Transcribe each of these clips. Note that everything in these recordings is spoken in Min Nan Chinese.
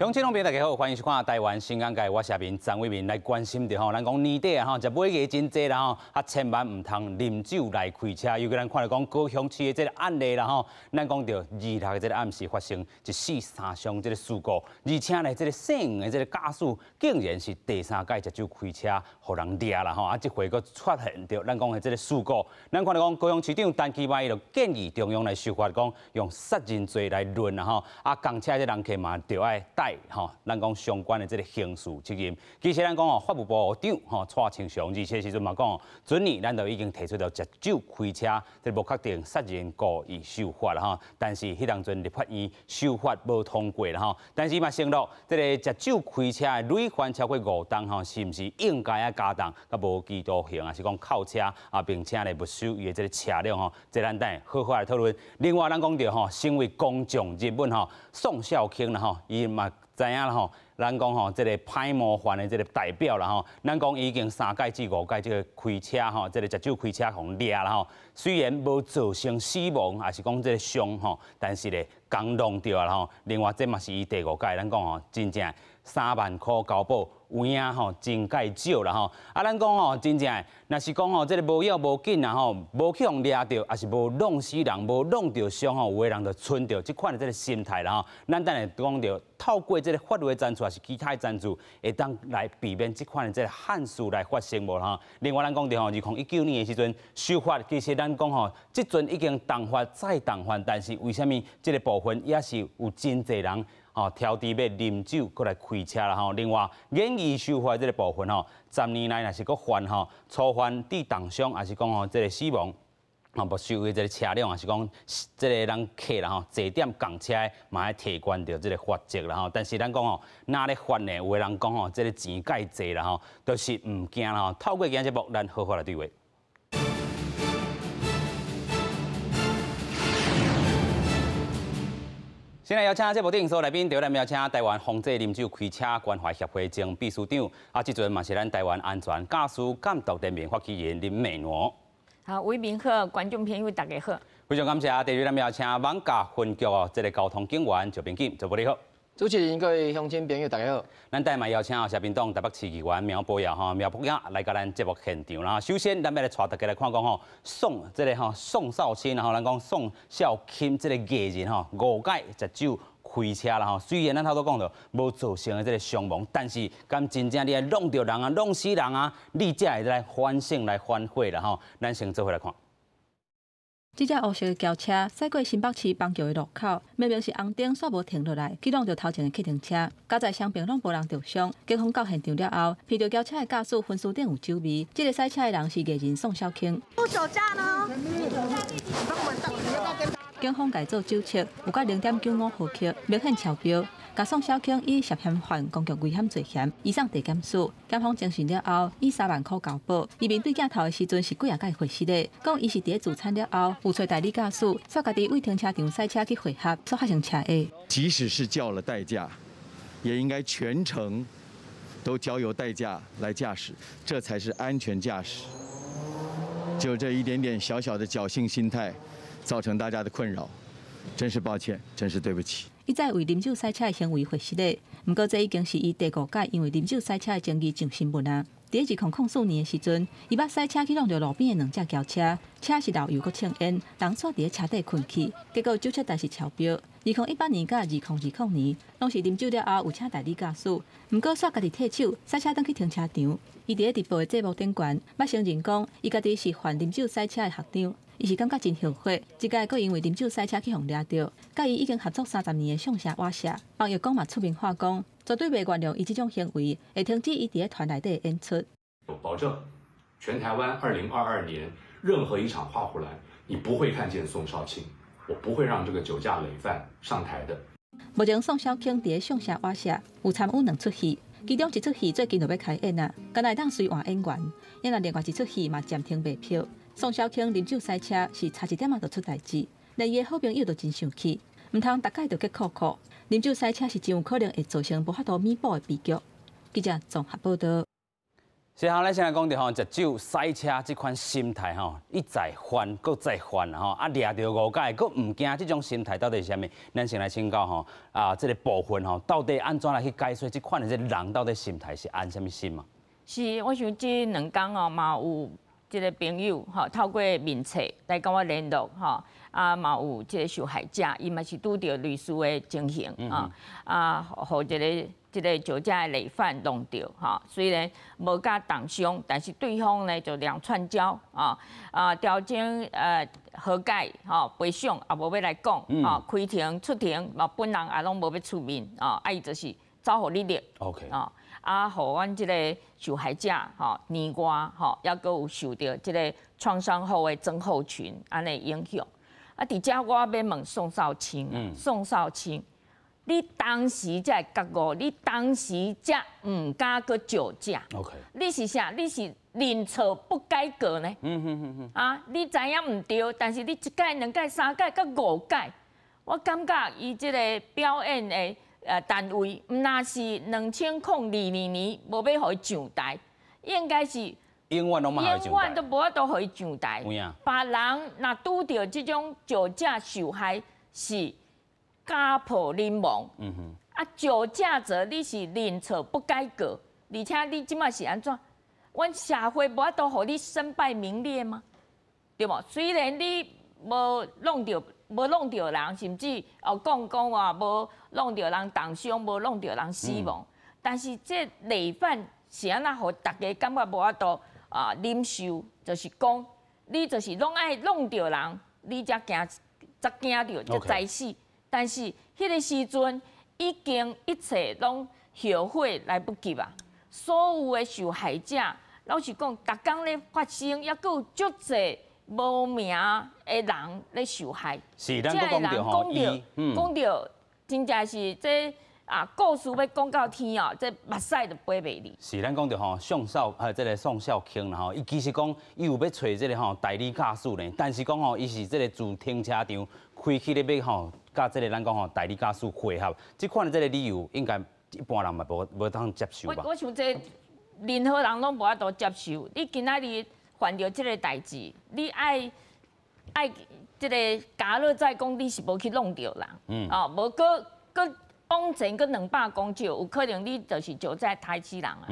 鄉親朋友大家好，歡迎收看《台灣新眼界》，我是阿明張偉民來關心著吼，咱講年底啊吼，食尾牙真濟啦吼，啊千萬毋通啉酒來開車，尤其咱看著講高雄市的這個案例啦吼，咱講著26的這個暗時發生一死三傷這個事故，而且呢，這個姓黃的這個駕駛竟然是第三擺食酒開車，予人掠啦吼，啊這回閣出現著咱講的這個事故，咱看著講高雄市長陳其邁就建議中央來修法，講用殺人罪來論啦吼，啊公車這人客嘛著愛帶吼，咱講相關的這個刑事責任。其實咱講哦，法務部長吼蔡清祥，而且時陣嘛講，準年咱就已經提出著食酒開車，這個無確定殺人故意修法啦吼。但是彼當陣立法院修法無通過啦吼。但是嘛承諾，這個食酒開車的累犯超過五冬吼，是毋是應該愛加重佮無期徒刑，抑是講扣車啊，並且咧沒收伊的這個車輛吼？這咱等下好好來討論。另外，咱講著吼，身為公眾人物吼，宋少卿啦吼，伊嘛知影啦吼，咱講吼，這個歹模範的這個代表啦吼，咱講已經三擺至五擺這個開車吼，這個食酒開車予掠啦吼，雖然無造成死亡，抑是講這個傷吼，但是咧共弄著啦吼。另外，這嘛是伊第五擺，咱講吼，真正三萬箍交保有影吼，真蓋少啦吼。啊，咱講吼，真正若是講吼，這個無要無緊啦吼，無去予掠著，抑是無弄死人，無弄著傷吼，有的人就存著這款的這個心態啦吼。咱等下講著，透過這個法律的程序，抑是其他的程序，會當來避免這款的這個憾事來發生無吼。另外，咱講著吼，2019年的時陣修法，其實咱講吼，這陣已經重罰再重罰，但是為啥物這個部分也是有真濟人吼挑佇欲啉酒閣來開車啦吼。另外，擬議修法這個部分吼，十年內若是閣犯吼，初犯致重傷，抑是講吼這個死亡，吼，沒收的這個車輛，抑是講這個人客啦吼，坐踮共車的嘛愛提懸著這個罰則啦吼。但是咱講吼，若咧罰呢，有的人講吼，這個錢蓋濟啦吼，就是毋驚啦吼。透過今日節目，咱好好來對話。先來邀請節目頂所有來賓，第一咱邀請台灣防制啉酒開車關懷協會前秘書長，啊，這陣嘛是咱台灣安全駕駛監督聯盟發起人林美娥。好，偉民好，觀眾朋友大家好。非常感謝。第二，咱邀請艋舺分局哦，這個交通警員趙秉錦，趙部你好。主持人各位鄉親朋友大家好。咱等下嘛邀請社民黨台北市議員苗博雅吼，苗博雅來共咱節目現場啦。首先，咱欲來帶大家來看講吼，宋這個吼宋少卿，吼咱講宋少卿這個藝人吼，五擺食酒開車啦吼。雖然咱頭拄講著無造成的這個傷亡，但是敢真正你愛弄著人啊，弄死人啊，你才會來反省來反悔啦吼。咱先做伙來看。這隻烏色的轎車駛過新北市邦橋的路口，明明是紅燈，煞無停落來，去挵著頭前的客運車。佳哉雙爿攏無人著傷。警方到現場了後，鼻著轎車的駕駛分屍頂有酒味。這個駛車的人是藝人宋少卿。酒駕呢？警方共做酒測，有甲0.95毫克，明顯超標。共宋少卿以涉嫌犯公共危險罪嫌移送地檢署。檢方偵訊了後，以3萬箍交保。伊面對鏡頭的時陣是幾仔擺會失的，講伊是佇咧自產了後，有揣代理駕駛，煞家己對停車場駛車去會合，煞發生車禍。即使是叫了代駕，也應該全程都交由代駕來駕駛，這才是安全駕駛。就這一點點小小的僥倖心態，造成大家的困擾，真是抱歉，真是對不起。伊再為啉酒駛車的行為負責的，毋過這已經是伊第五擺因為啉酒駛車的爭議上新聞啊！佇咧2004年的時陣，伊捌駛車去挵著路邊的兩隻轎車，車是漏油閣衝煙，人煞佇咧車底睏去，結果酒測但是超標。2018年佮2020年，攏是啉酒了後有請代理駕駛，毋過煞家己退手駛車轉去停車場。伊佇咧直播的節目頂懸，捌承認講，伊家己是犯啉酒駛車的學長。伊是感覺真後悔，這擺閣因為啉酒駛車去予掠著，佮伊已經合作30年的相聲瓦舍，方玉剛嘛出面話講，絕對袂原諒伊這種行為，會停止伊佇咧團內底演出。我保證，全台灣2022年任何一場畫虎蘭，你不會看見宋少卿，我不會讓這個酒駕累犯上台的。目前宋少卿佇咧相聲瓦舍有參與兩齣戲，其中一齣戲最近就欲開演啊，敢若會當隨換演員，也若另外一齣戲嘛暫停賣票。宋少卿啉酒駛車是差一點仔就出代誌，連伊的好朋友都真生氣，毋通逐擺就結扣扣。啉酒駛車是真有可能會造成無法度彌補的悲劇。記者綜合報道。接下來先來講著吼，食酒駛車這款心態吼，一再犯，閣再犯吼，啊，掠著五擺，閣毋驚，這種心態到底是啥物？咱先來請教吼，啊，這個部分吼，到底按怎來去解說這款的這人到底心態是按啥物心嘛？是，我想這兩工哦，嘛有這個朋友吼，透過面冊來佮我聯絡吼，啊，嘛有這個受害者，伊嘛是拄著類似的情形啊，啊，予這個酒駕的累犯弄著吼，雖然無佮重傷，但是對方呢就兩串交啊啊，調整和解吼，賠償也無欲來講，吼，開庭出庭嘛，本人也攏無欲出面啊，啊伊就是走予你掠 啊，啊，予阮這個受害者吼年外吼，猶閣有受著這個創傷後的症候群按呢影響。啊，佇遮我欲問宋少卿，宋少卿。你當時才會覺悟，你當時才毋敢閣酒駕。 你是啥？你是認錯不改過呢？啊，你知影毋對，但是你一擺、兩擺、三擺、閣五擺，我感覺伊這個表演的單位，毋若是2022年無欲予伊上台，應該是永遠攏永遠都無法度予伊上台。別人若拄著這種酒駕受害是家破人亡，啊，酒駕者你是認錯不改過，而且你這馬是按怎？阮社會無法度予你身敗名裂嗎？對無？雖然你無弄著無弄著人，甚至哦講講話無弄著人重傷，無弄著人死亡，但是這累犯是按怎予大家感覺無法度啊忍受？就是講你就是攏愛弄著人，你才驚才驚著才知死。但是彼個時陣已經一切攏後悔來不及啊！所有的受害者，老實講，逐工咧發生，猶閣有足濟無名的人咧受害。是，咱閣講著吼，講著真正是這啊故事欲講到天哦，這目屎都飛袂離。是，咱講著吼，宋少啊，這個宋少卿啦吼，伊其實講伊有欲揣這個吼代理駕駛呢，但是講吼，伊是這個自停車場開去咧欲吼，佮這個咱講吼代理駕駛會合，這款的這個理由應該一般人嘛無無通接受吧？我想這任何人攏無法度接受。你今仔日犯著這個代誌，你愛愛這個假若再講你是無去弄著人，哦，無閣閣往前閣200公尺，有可能你就是酒駕刣死人啊！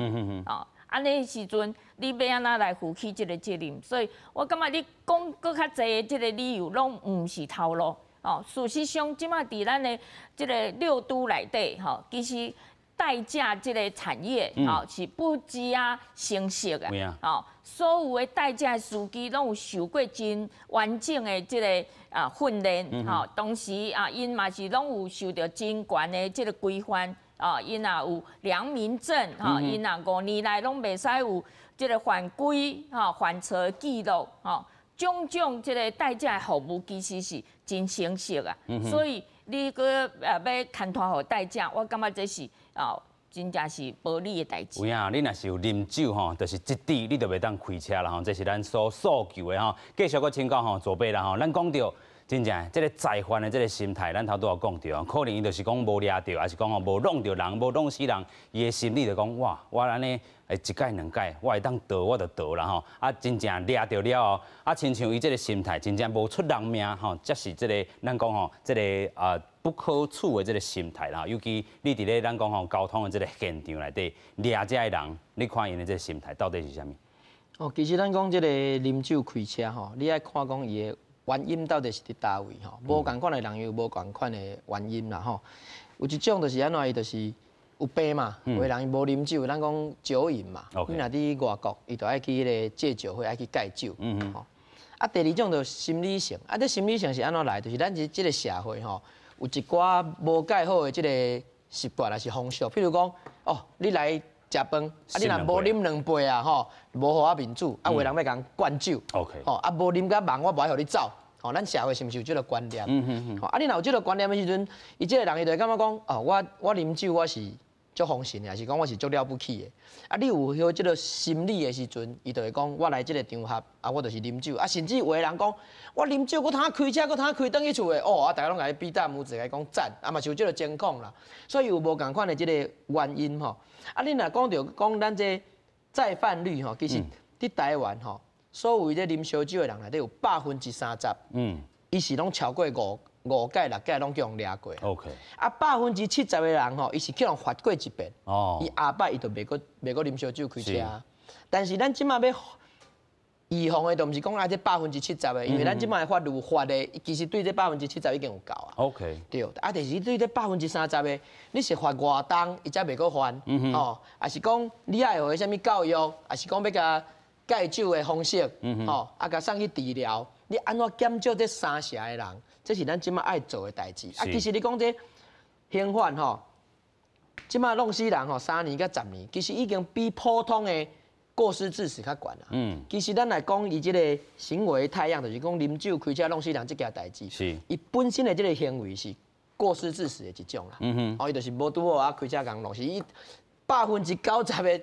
哦，按呢時陣你欲按怎來負起這個責任？所以我感覺你講閣較濟的這個理由攏毋是頭路。哦，事實上，這馬佇咱的這個六都內底，吼，其實代駕這個產業，吼，是不止啊成熟啊，哦，所有的代駕司機攏有受過真完整的這個啊訓練，吼，同時啊，𪜶嘛是攏有受著真懸的這個規範，啊，𪜶也有良民證，吼，𪜶也5年內攏袂使有這個犯規、吼犯錯記錄，吼。種種這個代駕服務其實是真成熟啊，所以你閣欲牽拖予代駕，我感覺這是哦，真正是無理的代誌。有影，你若是有啉酒吼，就是一滴你就袂當開車啦吼，這是咱所訴求的吼。繼續閣請教吼，左輩啦吼，咱講著真正這個再犯的這個心態，咱頭拄仔講著，可能伊就是講無掠著，還是講吼無弄著人，無弄死人，伊的心理就講哇，我按呢。會一擺兩擺，我會當逃我就逃啦吼！啊，真正掠著了後，啊，親像伊這個心態，真正無出人命吼，才是這個咱講吼，這個啊不可取的這個心態啦。尤其你佇咧咱講吼交通的這個現場內底掠這个人，你看𪜶的這個心態到底是啥物？哦，其實咱講這個啉酒開車吼，你愛看講伊的原因到底是佇佗位吼？無仝款的人有無仝款的原因啦吼。有一種就是按怎，伊就是有病嘛，有的人伊無啉酒，咱講酒癮嘛。你若佇外國，伊就愛去彼個戒酒會，愛去戒酒。吼，啊，第二種就是心理性，啊，這心理性是按怎來？就是咱這個社會吼，有一寡無蓋好的這個習慣，抑是風俗。譬如講，哦，你來食飯，啊，你若無啉兩杯啊，吼，無予我面子，啊，有的人欲共灌酒。 吼，啊，無啉甲茫，我無愛予你走。吼，咱社會是毋是有這個觀念？吼，啊，你若有這個觀念的時陣，伊這個人伊就會感覺講，哦，我啉酒我是足豐盛的，還是講我是足了不起的？啊，你有許這個心理的時陣，伊就會講，我來這個場合，啊，我就是啉酒。啊，甚至有的人講，我啉酒，閣通開車，閣通開轉去厝的，哦，啊，大家攏共伊比大拇指，共伊講讚，啊嘛是有這個情況啦。所以有無仝款的這個原因吼。啊，你若講著講咱這再犯率吼，其實佇台灣吼，所謂咧啉燒酒的人內底有30%，伊是攏超過五屆六屆攏去予掠過。 啊，70%的人吼，伊是去予罰過一遍。伊後擺伊就袂閣啉燒酒開車。但是咱這馬欲預防的，就毋是講啊，這百分之七十的，因為咱這馬的法律罰的，其實對這百分之七十已經有夠啊。 對，啊，但是對這百分之三十的，你是罰偌重，伊才袂閣犯，吼，抑是講你愛予伊啥物教育，抑是講欲共戒酒的方式，吼，啊，共送去治療，你按怎減少這三成的人？這是咱這馬愛做的代誌。啊，其實你講這刑法吼，這馬弄死人吼，3年到10年，其實已經比普通的過失致死較懸啦。其實咱來講，伊這個行為態樣，就是講啉酒開車弄死人這件代誌，伊本身的這個行為是過失致死的一種啦。哦，伊就是無拄好啊，開車共弄死，伊90%的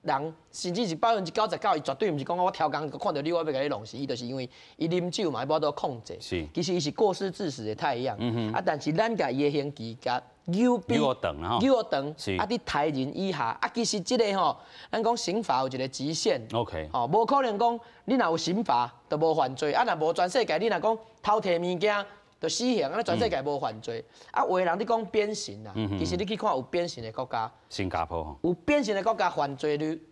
人，甚至是99%，伊絕對毋是講我刁工看著你，我欲共你弄死，伊就是因為伊啉酒嘛，伊無法度控制。其實伊是過失致死的態樣。啊，但是咱共伊的刑期共扭比扭長吼。扭長，啊，佇刣人以下，啊，其實這個吼，咱講刑罰有一個極限。 吼，無可能講你若有刑罰就無犯罪，啊，若無全世界你若講偷提物件就死刑，啊，全世界無犯罪。啊，有的人咧講鞭刑啦，其實你去看有鞭刑的國家，新加坡。有鞭刑的國家犯罪率，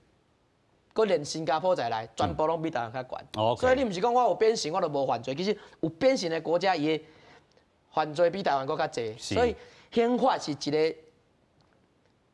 閣連新加坡在內，全部攏比台灣較懸。所以你毋是講我有鞭刑我就無犯罪，其實有鞭刑的國家，伊的犯罪比台灣閣較濟。所以刑法是一個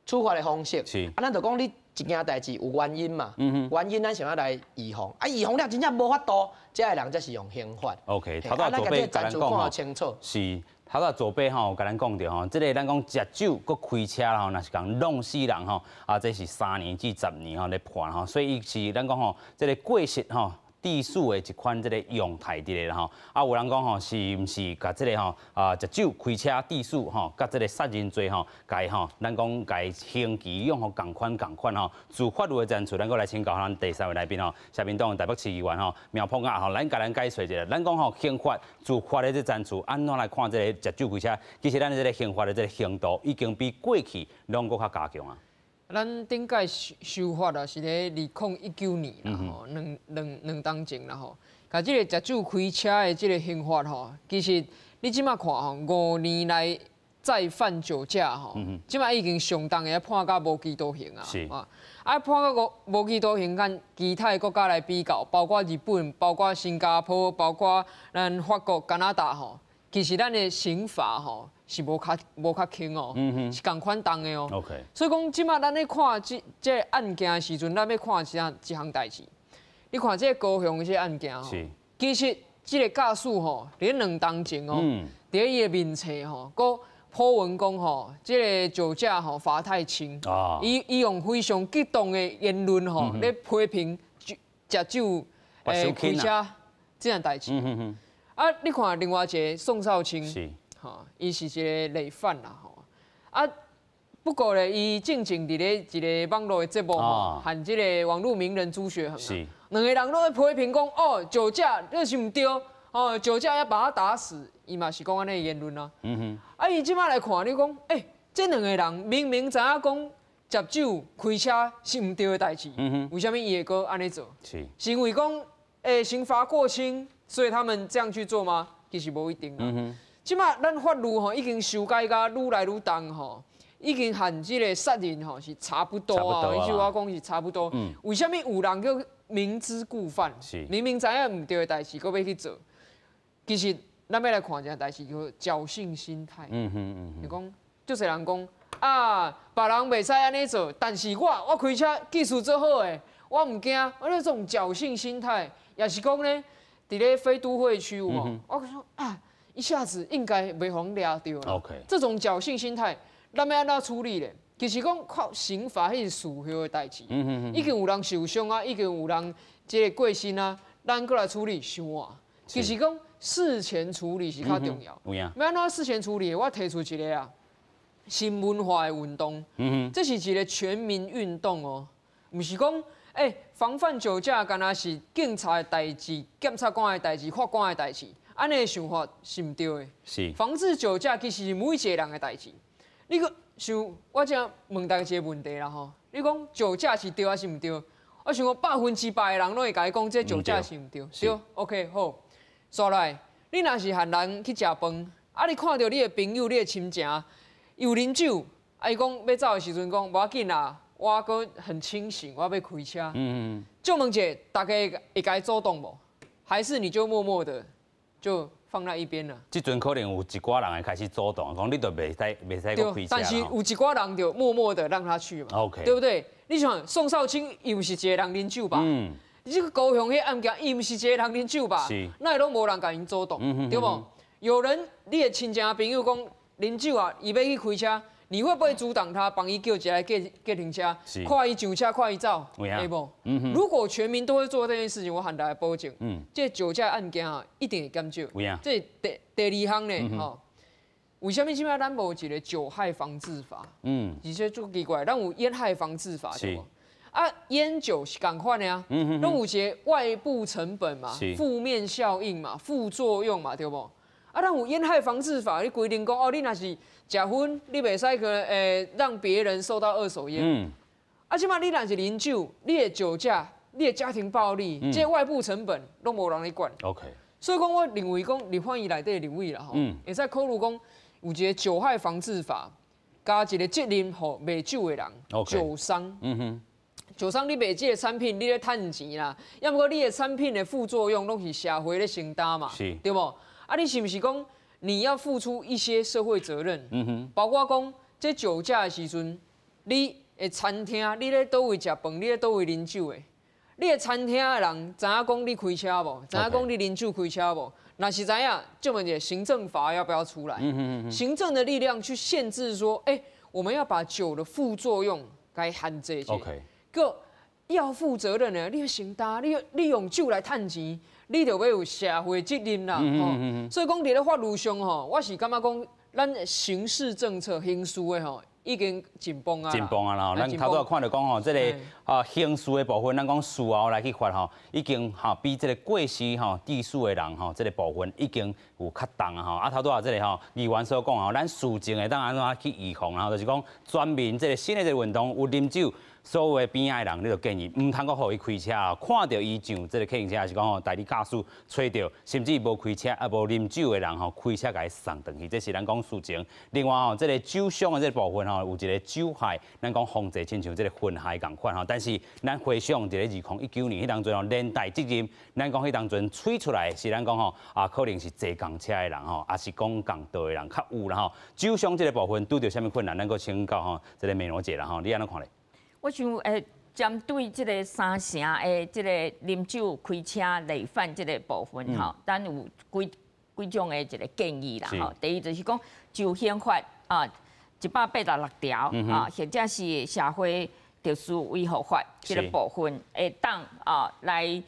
處罰的方式。啊，咱就講你一件代誌有原因嘛，原因咱想欲來預防，啊，預防了真正無法度，這的人才是用刑法。 頭拄左邊共咱講吼，清楚。是，頭拄左邊吼，共咱講著吼，這個咱講食酒閣開車吼，若是共弄死人吼，啊，這是3年至10年吼咧判吼，所以伊是咱講吼，這個過失吼致死的一款這個樣態佇咧吼，啊，有人講吼，是毋是共這個吼啊，食酒開車致死吼，佮這個殺人罪吼，共吼，咱講共刑期用予仝款仝款吼，自法律的層次，咱閣來請教咱第三位來賓吼，社民黨台北市議員吼苗圃亞吼，咱共咱解說一下，咱講吼刑法自法的這層次，按怎來看這個食酒開車？其實咱這個刑法的這個刑度已經比過去攏閣較加強啊。咱頂屆修法啊，是咧2019年啦吼，兩冬前啦吼。共這個食酒開車的這個刑法吼，其實你這馬看吼，5年內再犯酒駕吼，這馬已經相當的判到無期徒刑啊。啊，判到無期徒刑，佮其他的國家來比較，包括日本、包括新加坡、包括咱法國、加拿大吼，其實咱的刑罰吼是無較輕哦，是仝款重的哦。 所以講，這馬咱咧看這個案件的時陣，咱欲看一項代誌。你看這個高雄的這個案件吼，其實這個駕駛吼，佇兩冬前哦，佇伊的面冊吼，閣 po 文講吼，這個酒駕吼罰太輕。伊用非常激動的言論吼，咧批評食酒開車這件代誌。啊，你看另外一個宋少卿。吼，伊是一個累犯啦，吼。啊，不過咧，伊進前佇咧一個網路的節目吼，和這個網路名人朱學恆，兩個人攏咧批評講，哦，酒駕這是毋對，哦，酒駕欲把他打死，伊嘛是講按呢言論啊。啊，伊這馬來看，你講，欸，這兩個人明明知影講食酒開車是毋對的代誌，為啥物伊會閣按呢做？是因為講，欸，刑罰過輕，所以他們這樣去做嗎？其實無一定啊。這馬咱法律吼已經修改甲愈來愈重吼，已經和這個殺人吼是差不多啊。伊就我講是差不多。為啥物有人閣明知故犯？明明知影毋對的代誌，閣欲去做？其實咱欲來看一件代誌，叫僥倖心態。就講，足濟人講啊，別人袂使按呢做，但是我開車技術足好的，我毋驚。我這種僥倖心態，也是講呢，佇咧非都會區有無？我說啊，一下子應該袂予人掠著啦。這種僥倖心態，咱欲按怎處理咧？其實講靠刑罰，彼是事後的代誌。已經有人受傷啊，已經有人這個過身啊，咱閣來處理傷晚。其實講事前處理是較重要。欲按怎事前處理？我提出一個啊，新文化的運動。這是一個全民運動哦，毋是講防範酒駕，敢若是警察的代誌、檢察官的代誌、法官的代誌。按呢想法是毋對的。防治酒駕其實是每一個人的代誌。你閣想，我這問大家一個問題啦吼，你講酒駕是對抑是毋對？我想講100%的人攏會共伊講，這酒駕是毋對。對，OK，好。煞來，你若是和人去食飯，啊，你看著你的朋友、你的親情有啉酒，啊，伊講欲走的時陣講無要緊啦，我閣很清醒，我欲開車。借問者，大家會共伊阻擋無？還是你就默默的就放在一邊了？這陣可能有一寡人會開始阻擋，講你都袂使袂使閣開車。但是有一寡人就默默的讓他去嘛。 OK，對不對？你想宋少卿伊毋是一個人啉酒吧？你這個高雄彼案件，伊毋是一個人啉酒吧？哪會攏無人共𪜶阻擋，對無？有人你的親情朋友講啉酒啊，伊欲去開車，你會不會阻擋他，幫伊叫一台計程車，看伊上車，看伊走，會無？如果全民都會做這件事情，我向大家保證，這酒駕案件啊，一定會減少。這第二項呢，吼，為啥物這擺咱無一個酒害防治法？而且足奇怪，咱有煙害防治法，對無？啊，煙酒是仝款的啊，攏有一個外部成本嘛，負面效應嘛，副作用嘛，對無？啊，咱有煙害防治法，你規定講哦，你若是食薰，你袂使去讓別人受到二手煙。啊，這擺你若是啉酒，你的酒駕，你的家庭暴力，這個外部成本攏無人咧管。 所以講，我認為講立法院內底立委啦吼，會使考慮講有一個酒害防治法，加一個責任予賣酒的人，酒商。酒商，你賣這個產品，你咧趁錢啦，抑毋過你的產品的副作用攏是社會咧承擔嘛，對無？啊，你是毋是講你要付出一些社會責任？包括講這酒駕的時陣，你的餐廳，你咧佗位食飯，你咧佗位啉酒的，你的餐廳的人知影講你開車無？知影講你啉酒開車無？若是知影，就問一下行政法要不要出來？行政的力量去限制說，欸，我們要把酒的副作用該限制一下。閣要負責任的，你欲承擔，你用酒來趁錢，你就欲有社會責任啦。所以講，佇咧法律上吼，我是感覺講，咱刑事政策、刑事的吼，已經緊繃啊。緊繃啊啦！咱頭拄仔看著講吼，這個啊刑事的部分，咱講事後來去罰吼，已經吼比這個過失吼致死的人吼，這個部分已經有較重啊吼。啊頭拄仔這個吼議員所講吼，咱事前會當按怎去預防啊？就是講全民這個新的這個運動有啉酒。所有邊仔的人，你就建議毋通閣予伊開車啊！看著伊上這個客運車，還是講吼代理駕駛揣著，甚至無開車啊無啉酒的人吼，開車共伊送轉去，這是咱講事前。另外吼，這個酒傷的這個部分吼，有一個酒害，咱講防治親像這個薰害仝款吼。但是咱回想佇咧2019年彼當陣吼，連帶責任，咱講彼當陣吹出來是咱講吼啊，可能是坐仝車的人吼，抑是講仝道的人較有啦吼。酒傷這個部分拄著啥物困難，咱閣請教吼這個美濃姐啦吼，你按怎看咧？我想會針對這個三城的這個啉酒開車累犯這個部分吼，咱有幾幾種的一個建議啦吼。第一就是講，就刑法啊186條啊，或者是社會秩序維護法這個部分，會當啊來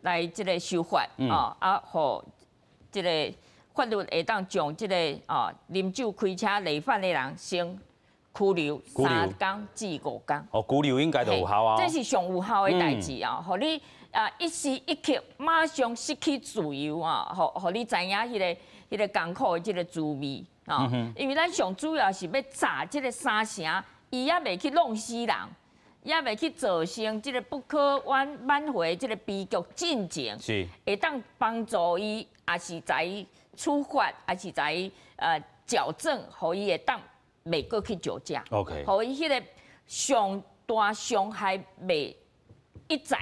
來這個修法啊，啊，予這個法律會當將這個啊啉酒開車累犯的人先拘留3工至5工。哦，拘留應該就有效啊。這是上有效的代誌啊，予你啊一時一刻馬上失去自由啊，予你知影彼個艱苦的這個滋味啊。因為咱上主要是欲查這個三城，伊猶未去弄死人，猶未去造成這個不可挽回這個悲劇進前，會當幫助伊，抑是共伊處罰，抑是共伊矯正，予伊會當袂閣去酒駕，予伊彼個上大傷害袂一再，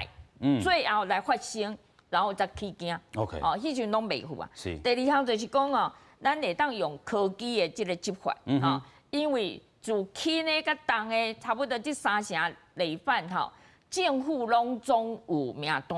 最後來發生，然後才起驚。哦，彼陣攏袂赴啊。第二項就是講哦，咱會當用科技的這個執法，吼，因為自輕的佮重的，差不多這三成累犯吼，政府攏總有名單，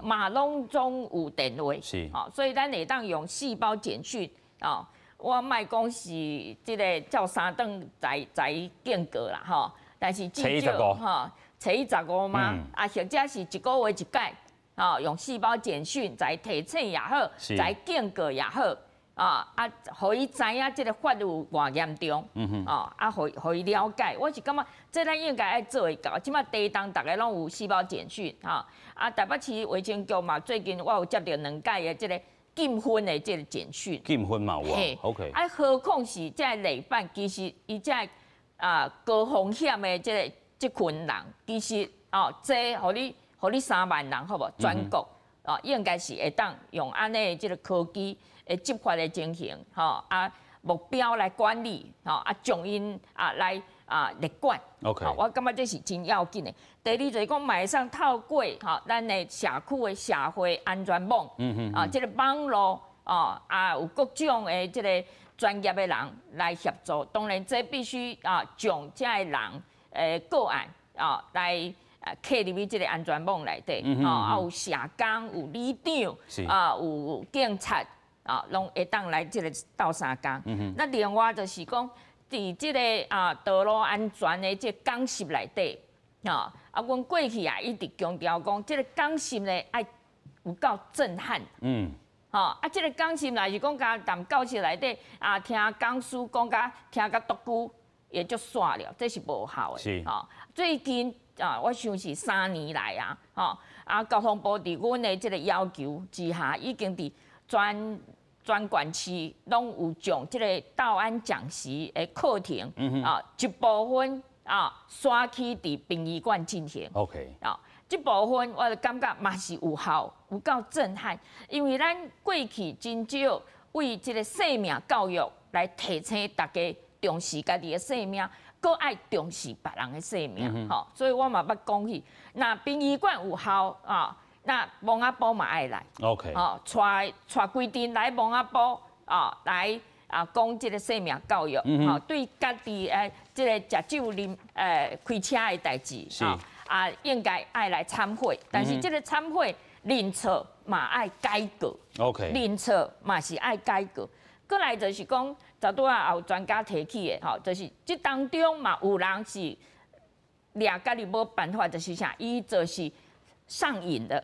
嘛攏總有電話，吼，所以咱會當用細胞簡訊，哦。我莫講是這個照三頓來來警告啦，吼，但是至少吼，初15嘛，啊，或者是一個月一擺，吼，用細胞簡訊來提醒也好，來警告也好，啊啊，予伊知影這個法律有偌嚴重，哦，啊，予伊了解。我是感覺這咱應該愛做會到。這擺地當逐个攏有細胞簡訊，吼，啊，台北市衛生局嘛，最近我有接著兩擺的這個。禁薰的這個簡訊，禁薰嘛有啊，OK。啊，何況是這個累犯，其實伊這個啊高風險的這個這群人，其實哦，這予你3萬人好無？全國哦，應該是會當用按呢這个科技的執法的情形，吼啊目標來管理，吼啊將𪜶啊來啊列管。 我感覺這是真要緊的。第二就是講，嘛會使透過吼咱的社區的社會安全網，啊，這个網路哦啊有各種的這个專業的人來協助。當然，這必須啊將這个人的個案啊來啊，刻入去這个安全網內底，哦，啊有社工、有里長，啊有警察，啊，攏會當來這个鬥相共。那另外就是講，佇這个啊道路安全的這个講習內底，啊，啊，阮過去也一直強調講，這个講習呢愛有夠震撼。吼，啊，這个講習若是講共踮教室內底啊，聽講師講甲聽甲獨孤，也就煞了，這是無效的。吼，最近啊，我想是3年來啊，吼啊，交通部佇阮的這个要求之下，已經佇全縣市攏有將這个道安講習的課程啊，一部分啊，徙去佇殯儀館進行。 啊，這部分我就感覺嘛是有效，有夠震撼，因為咱過去真少為這个生命教育來提醒大家重視家己的生命。閣愛重視別人的生命，吼，所以我嘛捌講起，若殯儀館有效啊，那墓仔埔嘛愛來吼，帶帶規陣來墓仔埔啊，來啊講這个生命教育，吼，對家己的這个食酒啉開車的代誌，啊，應該愛來懺悔，但是這个懺悔認錯嘛愛改過認錯嘛是愛改過。閣來就是講，頭拄仔也有專家提起的，吼，就是這當中嘛有人是掠家己無辦法，就是啥，伊就是上癮的，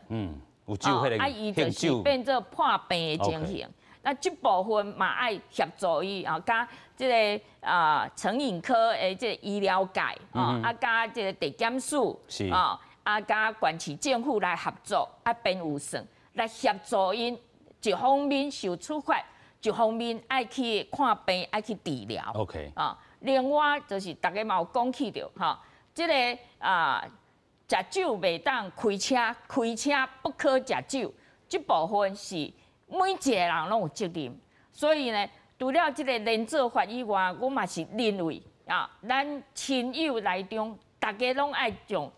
有酒彼个啊，伊就是變做破病的情形。那這部分嘛愛協助伊啊，佮這个啊成癮科的這个醫療界，啊，佮這个地檢署，啊，啊，佮縣市政府來合作，啊，編預算來協助𪜶，一方面受處罰。一方面愛去看病，愛去治療。 啊，另外就是大家嘛有講起著，吼，這个啊，食酒袂當開車，開車不可食酒，這部分是每一个人攏有責任。所以呢，除了這个連坐法以外，我嘛是認為啊，咱親友內中，大家攏愛將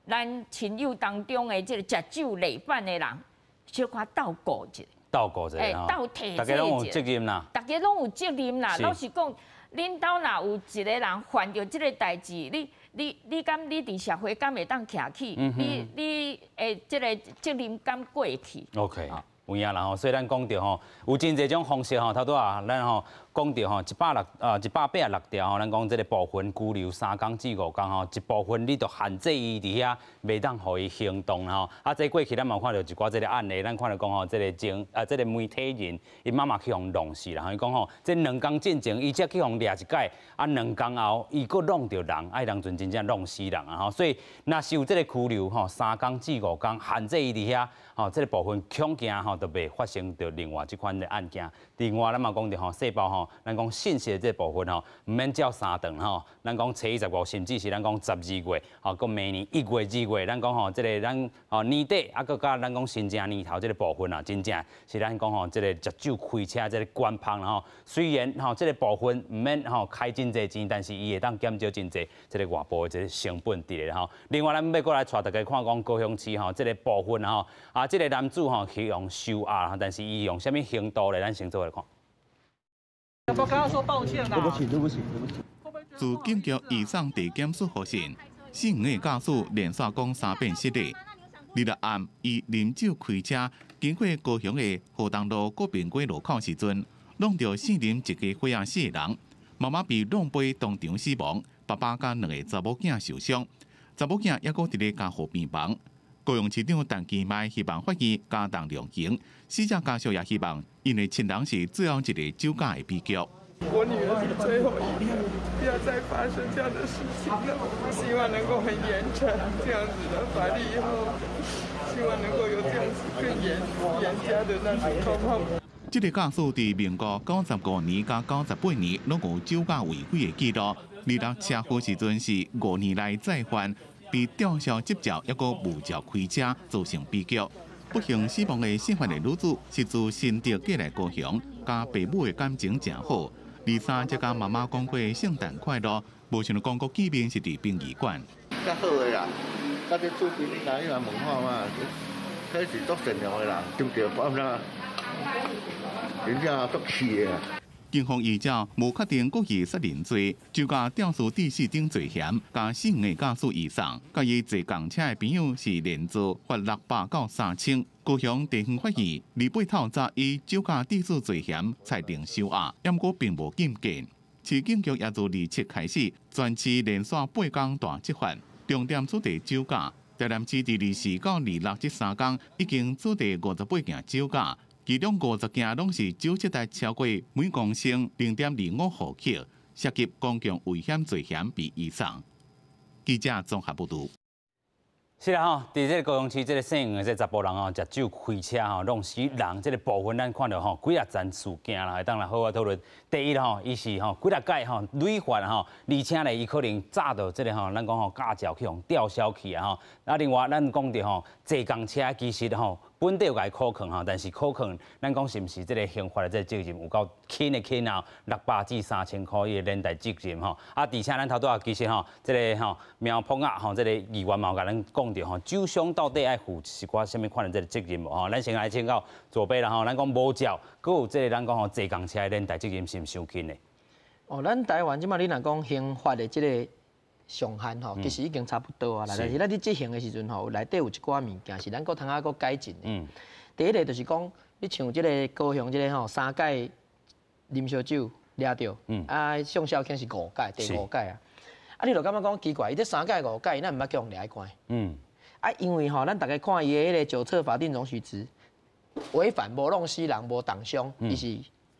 咱親友當中的這个食酒累犯的人，小可鬥顧一下。鬥顧一下，大家攏有責任啦。大家攏有責任啦。老實講，恁兜若有一個人犯著這个代誌，你敢你佇社會敢會當徛起？你的這个責任敢過去？OK，有影啦吼，所以咱講著吼，有真濟種方式吼，頭拄仔咱吼講著吼，186條吼，咱講這个部分拘留3工至5工吼，一部分你就限制伊佇遐，袂當予伊行動吼。啊，這過去咱嘛有看著一寡這个案例，咱看著講吼，這个前啊，這个媒體人，伊媽媽去予弄死啦。伊講吼，這2工進前，伊才去予掠一擺，啊，2工後，伊閣弄著人，啊，彼當陣真正弄死人啊吼。所以，若是有這个拘留吼，3工至5工，限制伊佇遐，吼，這个部分恐驚吼，就袂發生著另外這款的案件。另外，咱嘛講著吼，細胞吼，咱講信息的這部分吼，毋免照三頓吼，咱講初15，甚至是咱講12月，吼，閣明年1月、2月，咱講吼，這个咱吼年底啊，閣佮咱講新正年頭這个部分啊，真正是咱講吼，這个食酒開車這个關芳吼。雖然吼這个部分毋免吼開真濟錢，但是伊會當減少真濟這个外部的這个成本佇咧吼。另外，咱欲閣來帶大家看講高雄市吼這个部分吼，啊，這个男子吼去予收押，但是伊用啥物程度咧？咱先做來看。要不要跟他說抱歉啊？對不起，對不起，對不起。自警局移送地檢署予訊，姓黃的駕駛連續講三遍失禮。26暗，伊啉酒開車經過高雄的河東路國賓街路口時陣，挵著姓林一家伙仔四个人，媽媽被挵飛當場死亡，爸爸佮兩个查某囝受傷，查某囝猶閣佇咧加護病房。高雄市長陳其邁希望法院加重量刑，死者家屬也希望，因為親人是最後一个酒駕的悲劇。我女兒是最後一個，不要再發生這樣的事情了。希望能夠很嚴懲這樣子的法律以後，希望能夠有這樣子更嚴加的那種狀況。這个駕駛佇民國95年佮98年攏有酒駕違規的記錄，26車禍時陣是5年來再犯。被吊銷執照，抑閣無照開車，造成悲劇。不幸死亡的姓范的女子是自新竹過來高雄，佮爸母的感情誠好。二三才佮媽媽講過聖誕快樂，無想到講閣見面是佇殯儀館。較好的啦，佮這厝邊你來來問看嘛，彼是足善良的人，對毋對？按怎？真正足氣的。警方依照無確定故意殺人罪，酒駕肇事致死等罪嫌，共四個駕駛移送。佮伊坐仝車的朋友是連坐罰600到3000。高雄地方法院禮拜透早以酒駕致死罪嫌裁定收押，毋過並無禁見。市警局也自27開始，全市連續八工大執法，重點取締酒駕。台南市佇24到26這三工已經取締58件酒駕。其中50件攏是酒測值超過每公升0.25毫克，涉及公共危險罪嫌被移送。記者綜合報導。是啦吼，佇這個高雄市這個姓黃的這查埔人吼，食酒開車吼，弄死人，這個部分咱看著吼幾若層事件啦，會當來好好討論。第一吼，伊是吼幾若擺吼累犯吼，而且咧伊可能早就這個吼，咱講吼駕照去予吊銷去啊吼。啊，另外咱講著吼，坐仝車其實吼。本底有共伊考勸吼，但是考勸咱講是毋是這個刑罰的這個責任有夠輕的輕啊？600至3000箍伊的連帶責任吼。啊，而且咱頭拄仔其實吼，這個吼苗椪仔吼，這個議員嘛有共咱講著吼，酒商到底愛負一寡啥物款的這個責任無吼？咱先來請教左邊啦吼，咱講無照，閣有這個咱講吼坐仝車的連帶責任是毋是傷輕的？哦，咱台灣這擺你若講刑法的這個上限吼，其實已經差不多啊啦。但是咱佇執行的時陣吼，內底有一寡物件是咱閣通啊閣改進的。第一個就是講，你像這個高雄這個吼，三擺啉燒酒掠著，啊，宋少卿是五擺，第五擺啊。啊，你就感覺講奇怪，伊這三擺五擺，咱毋捌叫人掠去關。啊，因為吼，咱逐家看伊的彼個酒測法定容許值，違反無弄死人，無重傷，伊是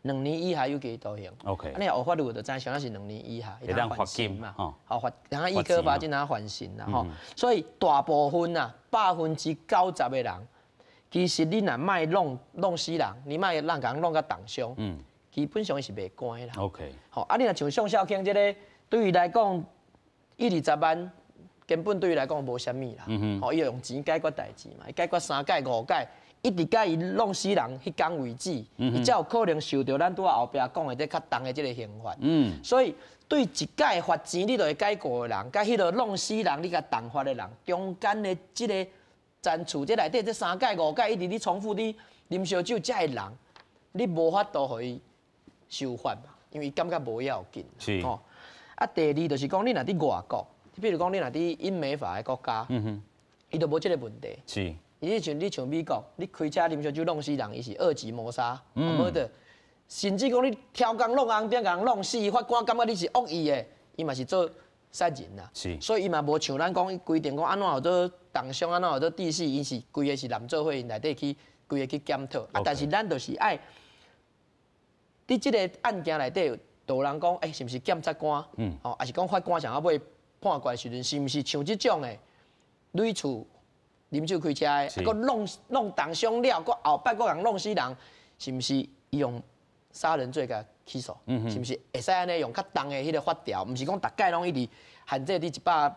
2年以下有期徒刑。 啊，你若學法律就知，啥是兩年以下，會當罰金嘛。好罰，然後易科罰金，然後緩刑啦吼。所以大部分啊，90%的人，其實你若莫弄弄死人，你莫讓人弄共重傷，基本上伊是袂關啦。 吼，啊，你若像宋少卿這個，對伊來講，一二十萬，根本對伊來講無啥物啦。吼，伊用錢解決代誌嘛，伊解決三擺五擺。一直共伊弄死人彼工為止，伊才有可能受著咱拄仔後壁講的這較重的這個刑罰。所以對一擺罰錢你就會改過的人，佮彼個弄死人你共重罰的人，中間的這個層次，這內底這三擺五擺一直咧重複咧啉燒酒，這的人，你無法度予伊受罰嘛，因為伊感覺無要緊。吼，啊，第二就是講，你若佇外國，比如講你若佇英美法的國家，伊就無這個問題。你像美國，你開車啉燒酒弄死人，伊是二級謀殺，無的。甚至講你超工弄紅燈，共人弄死，法官感覺你是惡意的，伊嘛是做殺人啦。所以伊嘛無像咱講規定講按怎叫做重傷，按怎叫做致死，伊是規个是濫做伙內底去規个去檢討。啊，但是咱就是愛佇這個案件內底，就有人講，欸，是毋是檢察官？吼，抑是講法官上仔尾判決的時陣，是毋是像這種的屢次啉酒開車的，啊，閣弄弄重傷了，閣後擺閣共弄死人，是毋是伊用殺人罪共起訴？是毋是會使按呢用較重的彼個法條？毋是講逐擺攏一直限制佇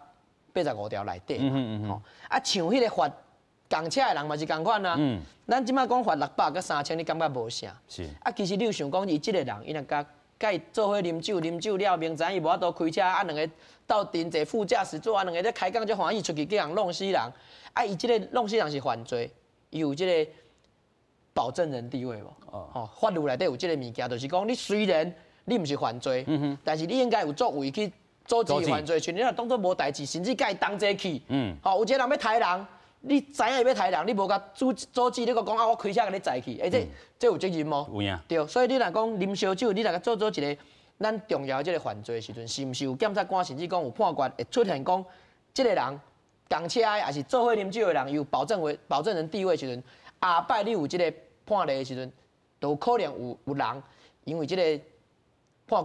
185條內底嘛？吼，啊，像彼個罰仝車的人嘛是仝款啊。咱這擺講罰600佮3000，你感覺無啥？啊，其實你有想講，伊這個人，伊若共伊做伙啉酒，啉酒了，明知伊無法度開車，啊，兩个鬥陣坐副駕駛座，啊，兩个咧開講足歡喜，出去叫人弄死人。啊，伊這個弄死人是犯罪，伊有這個保證人地位無？哦，法律內底有這個物件，就是講你雖然你毋是犯罪，但是你應該有作為去阻止犯罪，像你若當作無代誌，甚至共伊同齊去，吼，有一個人欲刣人，你知影伊欲刣人，你無共阻阻止，你閣講啊，我開車共你載去，欸，這有責任無？有影。對，所以你若講啉燒酒，你若做做一個咱重要的這個犯罪的時陣，是毋是有檢察官甚至講有判決會出現講，這個人仝車的，抑是做伙啉酒的人，有保證為保證人地位的時陣，下擺你有這個判例的時陣，都有可能有人因為這個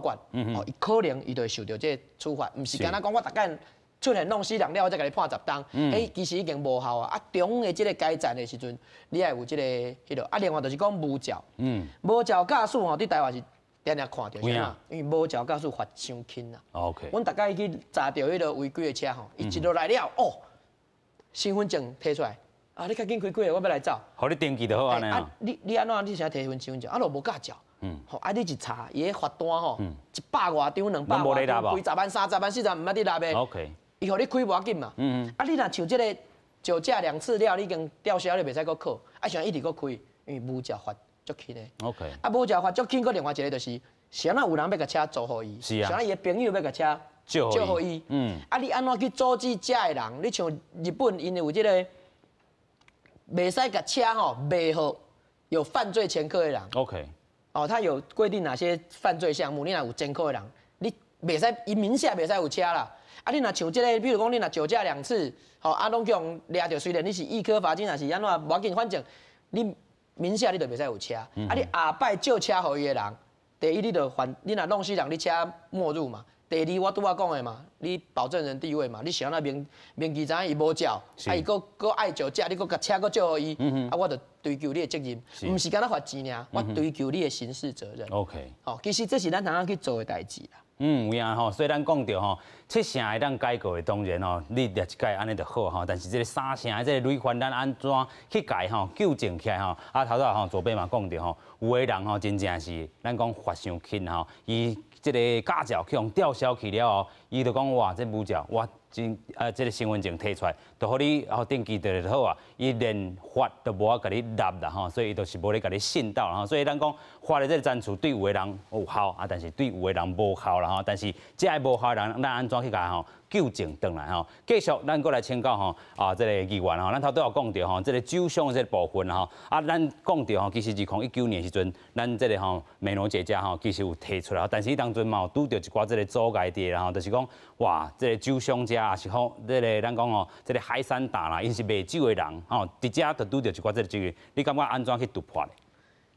判決，哦，伊可能伊就會受著這個處罰，毋是干焦講我逐擺出現弄死人了，我才共你判10冬，彼其實已經無效啊！啊，中的這個改善的時陣，你愛有這個彼落。啊，另外就是講無照，無照駕駛吼，佇台灣是定定看著啥？因为无照驾驶罚伤轻啦。阮逐摆去查著彼个违规的车吼，伊一落来了，哦，身份证提出来，啊，你较紧开过来，我欲来走。予你登记就好按呢。啊，你按怎？你啥提身份证？啊，都无驾照。吼，啊，你一查，伊彼罚单吼，100外张、200外张，几十万、30万、40万，毋捌咧纳的。伊予你开无要紧嘛。啊，你若像这个酒驾两次了，你已经吊销，你袂使阁考。啊，啥一直阁开，因为无照罚足轻的。 啊，无照罚足轻，阁另外一个就是，是按怎有人欲共车租予伊？是按怎伊的朋友欲共车借予伊？啊，你按怎去阻止遮的人？你像日本，𪜶有这个，袂使共车吼卖予有犯罪前科的人。 哦，他有规定哪些犯罪项目？你若有前科的人，你袂使伊名下袂使有车啦。啊，你若像这个，比如讲你若酒驾两次，吼啊，拢去予掠著，虽然你是易科罚金，还是按怎，无要紧，反正你名下你就袂使有车。啊，你后摆借车予伊的人，第一你就犯，你若弄死人，你车没入嘛。第二，我拄仔讲的嘛，你保证人地位嘛，你是按怎明明知知影伊无照，啊伊阁阁爱酒驾，你阁共车阁借予伊，啊我就追究你的责任，毋是干焦罚钱尔，我追究你的刑事责任。 吼，其实这是咱通去做的代志啦。嗯，有影吼，所以咱讲著吼，七成会当解过的，当然吼，你掠一改按呢就好吼。但是这个三成的这个累犯，咱按怎去改吼，纠正起来吼？啊，头拄吼左边嘛讲著吼，有的人吼真正是咱讲罚伤轻吼，伊这个驾照去予吊销去了后，伊就讲哇，这无照我真啊，这个身份证提出来，就予你吼登记著就好啊。伊连罚都无法共你纳啦吼，所以伊就是无咧共你信道啦吼。所以咱讲罚的这个层次对有的人有效啊，但是对有的人无效啦吼。但是这个无效的人，咱按怎去共吼纠正转来吼？继续，咱阁来请教吼啊，这个议员吼，咱头拄有讲著吼，这个酒伤的这个部分吼，啊，咱讲著吼，其实2019年时阵，咱这个吼美浓姐姐吼，其实有提出来，但是彼当阵嘛有拄著一寡这个阻碍伫啦吼，就是讲哇，这个酒商者也是吼，这个咱讲吼，这个海产大啦，𪜶是卖酒的人吼，伫遮就拄著一寡这个争议，你感觉按怎去突破咧？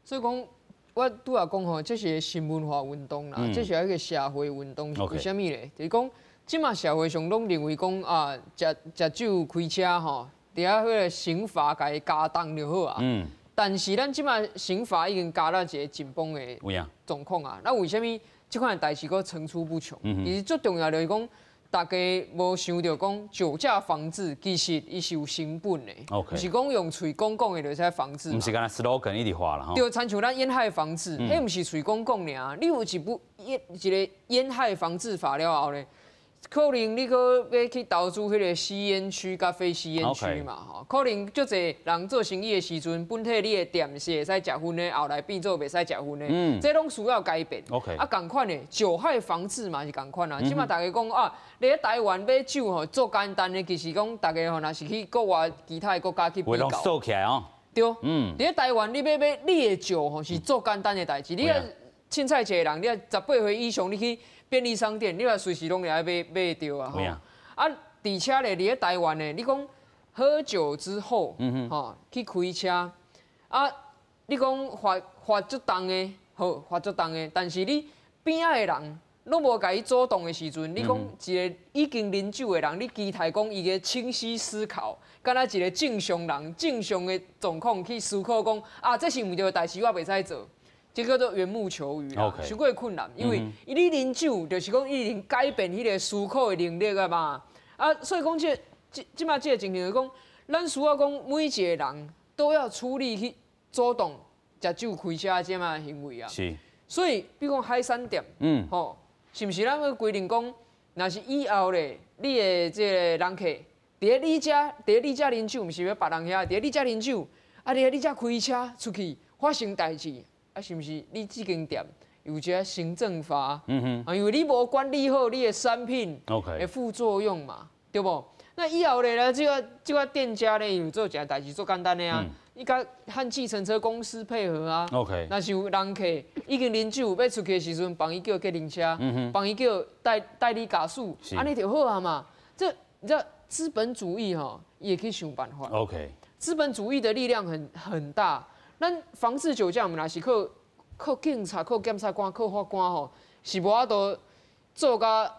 所以讲，我拄仔讲吼，这是新文化运动啦，这是一个社会运动。为啥物咧？就是讲，这马社会上拢认为讲啊，食食酒开车吼，伫遐彼个刑罚共伊加重就好啊。但是咱这马刑罚已经加到一个紧绷的状况啊。那为啥物这款代志阁层出不穷？其实最重要就是讲，大家无想著讲酒驾防治，其实伊是有成本的，毋是讲用喙讲讲的就会使防治。毋是干焦 slogan 一直喊啦吼。对，亲像咱烟害防治，彼毋是喙讲讲尔。你有一部烟一个烟害防治法了后咧，可能你阁欲去投资彼个吸烟区佮非吸烟区嘛吼。可能足济人做生意的时阵，本体你的店是会使食薰的，后来变做袂使食薰的，这拢需要改变。 啊，仝款的酒害防治嘛是仝款啊。这马大家讲啊，你咧台湾买酒吼，足简单的，其实讲大家吼，若是去国外其他的国家去比较。锁起来哦。对。伫咧台湾，你欲买你的酒吼，是足简单的代志。你啊，凊彩一个人，你啊18岁以上，你去便利商店，你嘛随时拢会买买著啊。啊，而且咧，伫咧台湾呢，你讲喝酒之后，吼去开车，啊，你讲罚罚足重的，好罚足重的，但是你边仔的人拢无共伊阻挡的时阵，你讲一个已经啉酒的人，你期待讲伊个清晰思考，敢若一个正常人正常的状况去思考讲啊，这是毋对的代志，我袂使做。这叫做缘木求鱼啦，伤过困难，因为你啉酒就是讲已经改变彼个思考的能力啊嘛。啊，所以讲这这这马这个情形就是讲，咱需要讲每一个人都要出力去阻挡食酒开车这马行为啊。所以，比如讲海产店，吼，是毋是咱欲规定讲，若是以后咧，你的这个人客伫咧你遮，伫咧你遮啉酒，毋是欲别人遐，伫咧你遮啉酒，啊，伫咧你遮开车出去发生代志，啊，是毋是你这间店有这行政罚？啊，因为你无管理好你的产品， 的副作用嘛，对无？那以后咧，这个店家咧，有做一个代志足简单的啊，伊共和计程车公司配合啊。 若是有人客已经啉酒欲出去的时阵，帮伊叫计程车，帮伊叫代理驾驶，按呢就好啊嘛。这你知道资本主义吼，伊会去想办法。 资本主义的力量很大。咱防治酒驾，毋若是靠靠警察、靠检察官、靠法官吼，是无法度做甲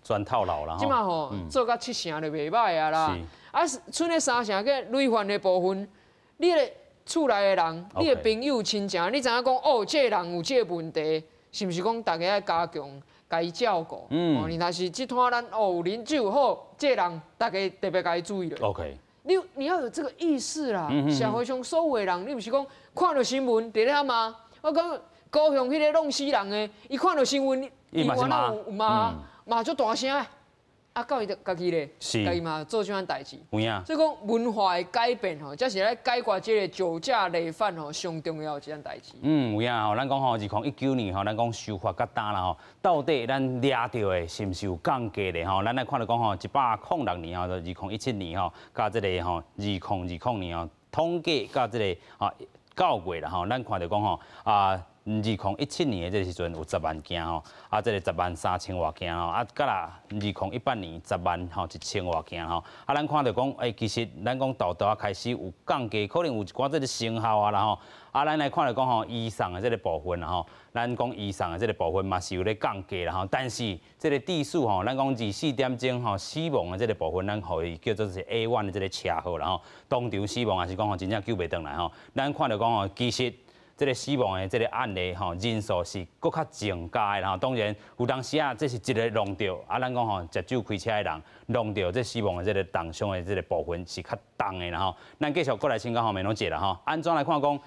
全套路啦。这马吼做甲七成就袂䆀啊啦。啊，賰咧三成个累犯的部分，你的厝内的人、你的朋友、亲情，你知影讲哦，这个人有这个问题，是毋是讲大家愛加強共伊照顧？哦，你若是這攤咱哦有啉酒好，這個人大家特別共伊注意咧。 你要有這個意識啦，社會上所有的人，你毋是講看著新聞佇咧遐罵，我講高雄彼個弄死人的，伊看著新聞，伊嘛是罵，有罵罵足大聲的，啊，到伊就家己咧，家己嘛做這款代誌。有影。所以講文化的改變吼，才是來解決這個酒駕累犯吼上重要的一件代誌。嗯，有影吼，咱講吼，2019年吼，咱講修法較焦啦吼，到底咱掠著的是毋是有降低咧吼？咱來看著講吼，106年吼，就2017年吼，佮這個吼2020年吼，統計佮這個吼9月啦吼，咱看著講吼啊。2017年的這個時陣有10萬件吼，啊，這個10萬3千外件吼，啊，佮啦2018年10萬吼1千外件吼，啊，咱看著講，欸，其實咱講沓沓仔開始有降低，可能有一寡這個成效啊啦吼，啊，咱來看著講吼，醫送的這個部分啦吼，咱講醫送的這個部分嘛是有咧降低啦吼，但是這個致死吼，咱講24點鐘吼死亡的這個部分，咱予伊叫做是 A1 的這個車禍啦吼，當場死亡還是講吼真正救袂轉來吼，咱看著講吼，其實。這個死亡的這個案例吼，人數是閣較增加的啦。當然有當時啊，這是一個弄著啊，咱講吼，食酒開車的人弄著這死亡的這個重傷的這個部分是較重的啦吼。咱繼續過來請教吼，美濃姐啦吼，按怎來看講？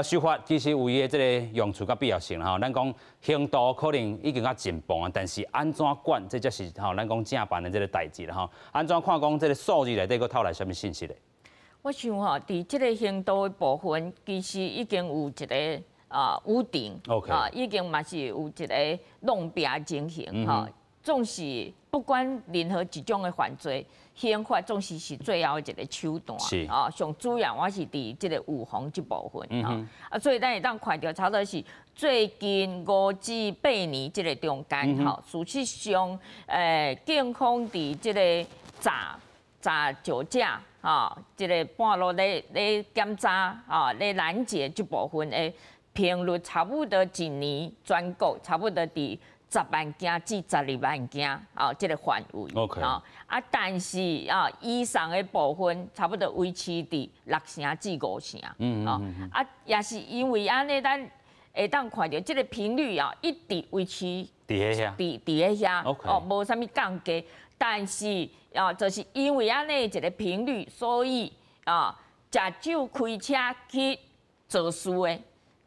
修法其實有伊的這個用處佮必要性啦吼。咱講刑度可能已經較進步啊，但是按怎管，這才是吼咱講正辦的這個代誌啦吼。按怎看講這個數字內底閣透來啥物信息咧？我想吼，佇這個刑度的部分，其實已經有一個啊五定，啊已經嘛是有一個弄拚的情形吼。總是不管任何一種的犯罪，刑法總是是最後的一個手段。啊，上主要我是佇這個預防這部分吼。啊，所以咱會當看著差不多是最近5至8年這個中間吼，事實上，警方佇這個查查酒駕。吼，這個半路咧咧檢查，吼咧攔截這部分的頻率差不多一年全國差不多佇10萬件至12萬件，吼，這個範圍。 吼啊，但是啊，以上的部分差不多維持佇6成至5成。啊，也是因為按呢，咱會當看著這個頻率啊，一直維持佇遐，佇遐，哦，無啥物降低，但是。啊，就是因為按呢一個頻率，所以啊，食酒開車去肇事的，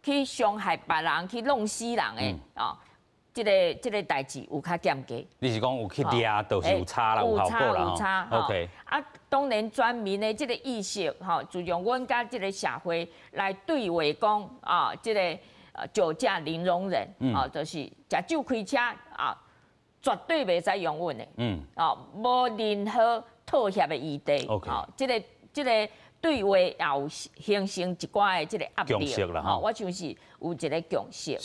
去傷害別人，去弄死人的，啊，這個代誌有較減低。你是講有去掠，就是有差啦，有效果啦。有差。 啊，當然全民的這個意識，吼，自從阮佮這個社會來對話講，啊，這個酒駕零容忍，啊，就是食酒開車啊。絕對袂使容忍的，哦，無任何妥協的餘地，哦，這個對話也有形成一寡的這個壓力，吼，我想是有一個共識，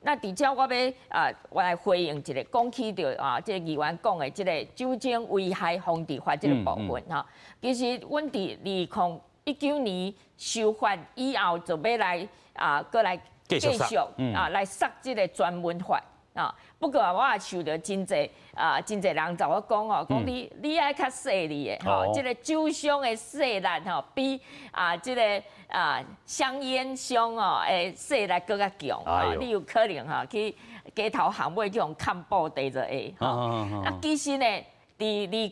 那佇遮我欲啊，我來回應一下，講起著啊，這個議員講的這個酒精危害防治法這個部分，吼，其實阮佇2019年修法以後，就欲來啊，閣來繼續啊，來釋這個專門法。啊，不過我也受著真濟啊，真濟人就我講哦，講你愛較細膩的吼，這個酒傷的細力吼，比啊這個啊香菸傷哦的勢力閣較強，啊，你有可能吼去街頭巷尾去予砍布地就會吼。啊，其實呢，佇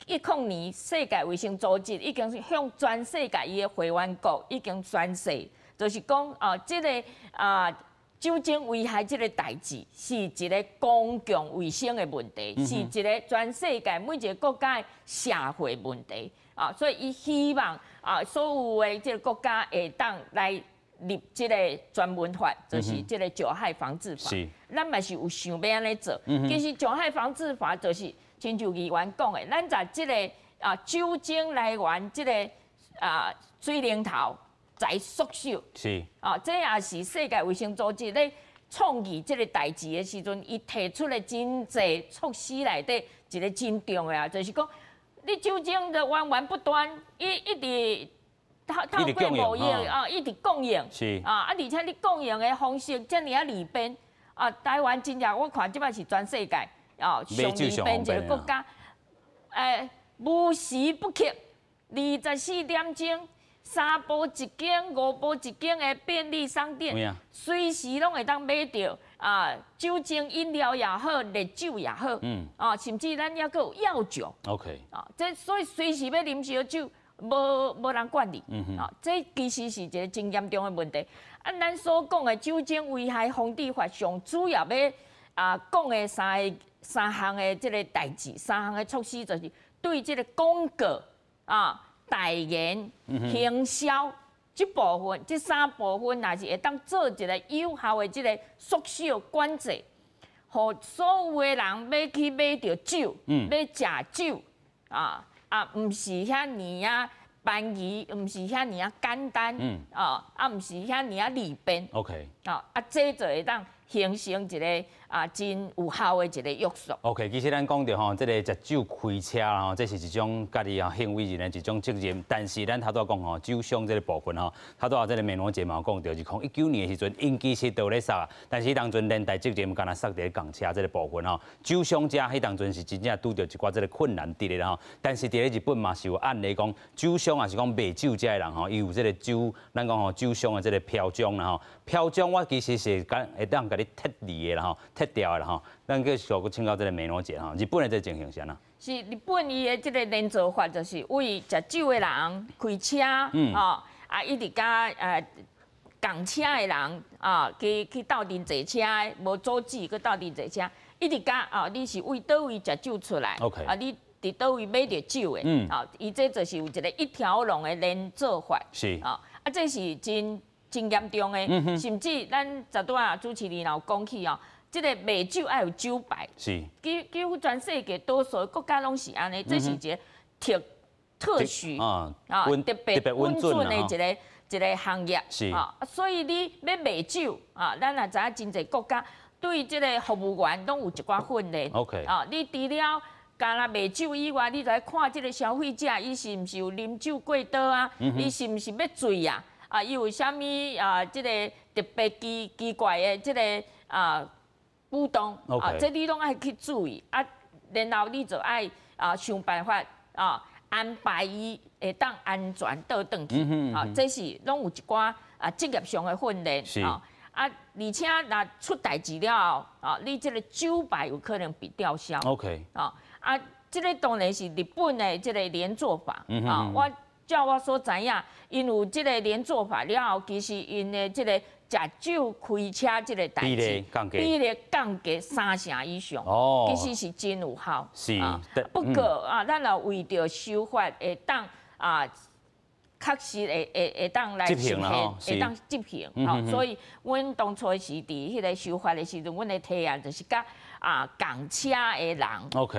2010年，世界衛生組織已經向全世界伊的會員國已經宣示，就是講啊，這個啊。酒精危害這個代誌是一個公共衛生的問題，是一個全世界每一個國家的社會問題啊！所以伊希望啊，所有的這個國家會當來立這個專門法，就是這個酒害防治法。咱嘛是有想欲按呢做。其實酒害防治法就是親像議員講的，咱在這個啊酒精來源這個啊水龍頭。在縮小，啊，這也是世界衛生組織咧創議這個代誌的時陣，伊提出的真濟措施內底一個真重要，就是講你酒精的源源不斷，伊一直透過貿易啊，一直供應，啊，而且你供應的方式遮爾仔利便，啊，台灣真正我看這擺是全世界啊上利便一個國家，無時不刻，24點鐘。三步一間、五步一間的便利商店，隨時攏會當買著啊，酒精飲料也好，烈酒也好，啊，甚至咱猶閣有藥酒。 啊，這所以隨時欲啉燒酒，無人管你。啊，這其實是一個真嚴重的問題。啊，咱所講的酒精危害防治法，上主要欲啊講的三項的這个代誌，三項的措施，就是對這个廣告啊、代言、行銷這部分，這三部分，若是會當做一个有效的這个縮小管制，予所有的人欲去買著酒，欲食酒啊啊，毋是遐爾仔便宜，毋是遐爾仔簡單，啊啊，毋是遐爾仔利便。 啊啊，這就會當形成一个啊真有效的一个約束。 OK，其實咱講著吼，這个食酒開車啦吼，這是一種家己啊行為人的一種責任。但是咱頭拄仔講吼，酒傷這个部分吼，頭拄仔這个美濃姐嘛有講著，2019年的時陣，𪜶其實都有咧殺，但是彼當陣連帶責任干焦捒佇咧共車這个部分吼，酒傷者彼當陣是真正拄著一寡這个困難佇咧啦吼。但是佇咧日本嘛是有案例講，酒傷抑是講賣酒遮的人吼，伊有這个酒，咱講吼酒商的這个標章啦吼，標章我其實是講會當共你剔離的啦吼，剔掉的啦吼。咱繼續閣請教這个美濃姐吼，日本的這个情形是按怎？是日本伊的這个連坐法，就是為食酒的人開車，哦，啊一直佮共車的人啊，去鬥陣坐車，無阻止閣鬥陣坐車，一直佮啊，你是為佗位食酒出來，啊你佇佗位買著酒的，啊，伊這就是有一个一條龍的連坐法，啊，啊這是真真嚴重的，甚至咱頭拄仔主持人有講起哦，這个賣酒愛有酒牌，幾乎全世界多數國家攏是按呢，這是一个特許啊，特別允准的一个行業，啊，所以你欲賣酒啊，咱也知影真濟國家對這个服務員攏有一寡訓練。 啊，你除了干焦賣酒以外，你就愛看這个消費者，伊是毋是有啉酒過多啊？伊是毋是欲醉啊？啊，伊有啥物啊？這个特別奇奇怪的這个啊舉動啊，這你攏愛去注意啊。然後你就愛啊想辦法啊安排伊會當安全倒轉去啊。這是攏有一寡啊職業上的訓練啊。啊，而且若出代誌了後啊，你這个酒牌有可能被吊銷。 啊啊，這个當然是日本的這个連坐法啊。我照我所知影，𪜶有這个連坐法了後，其實𪜶的這个食酒開車這个代誌，比例降低3成以上，其實是真有效。不過啊，咱若為著修法會當啊，確實會當來實現，會當執行。吼，所以阮當初是佇彼个修法的時陣，阮的提案就是佮啊共車的人，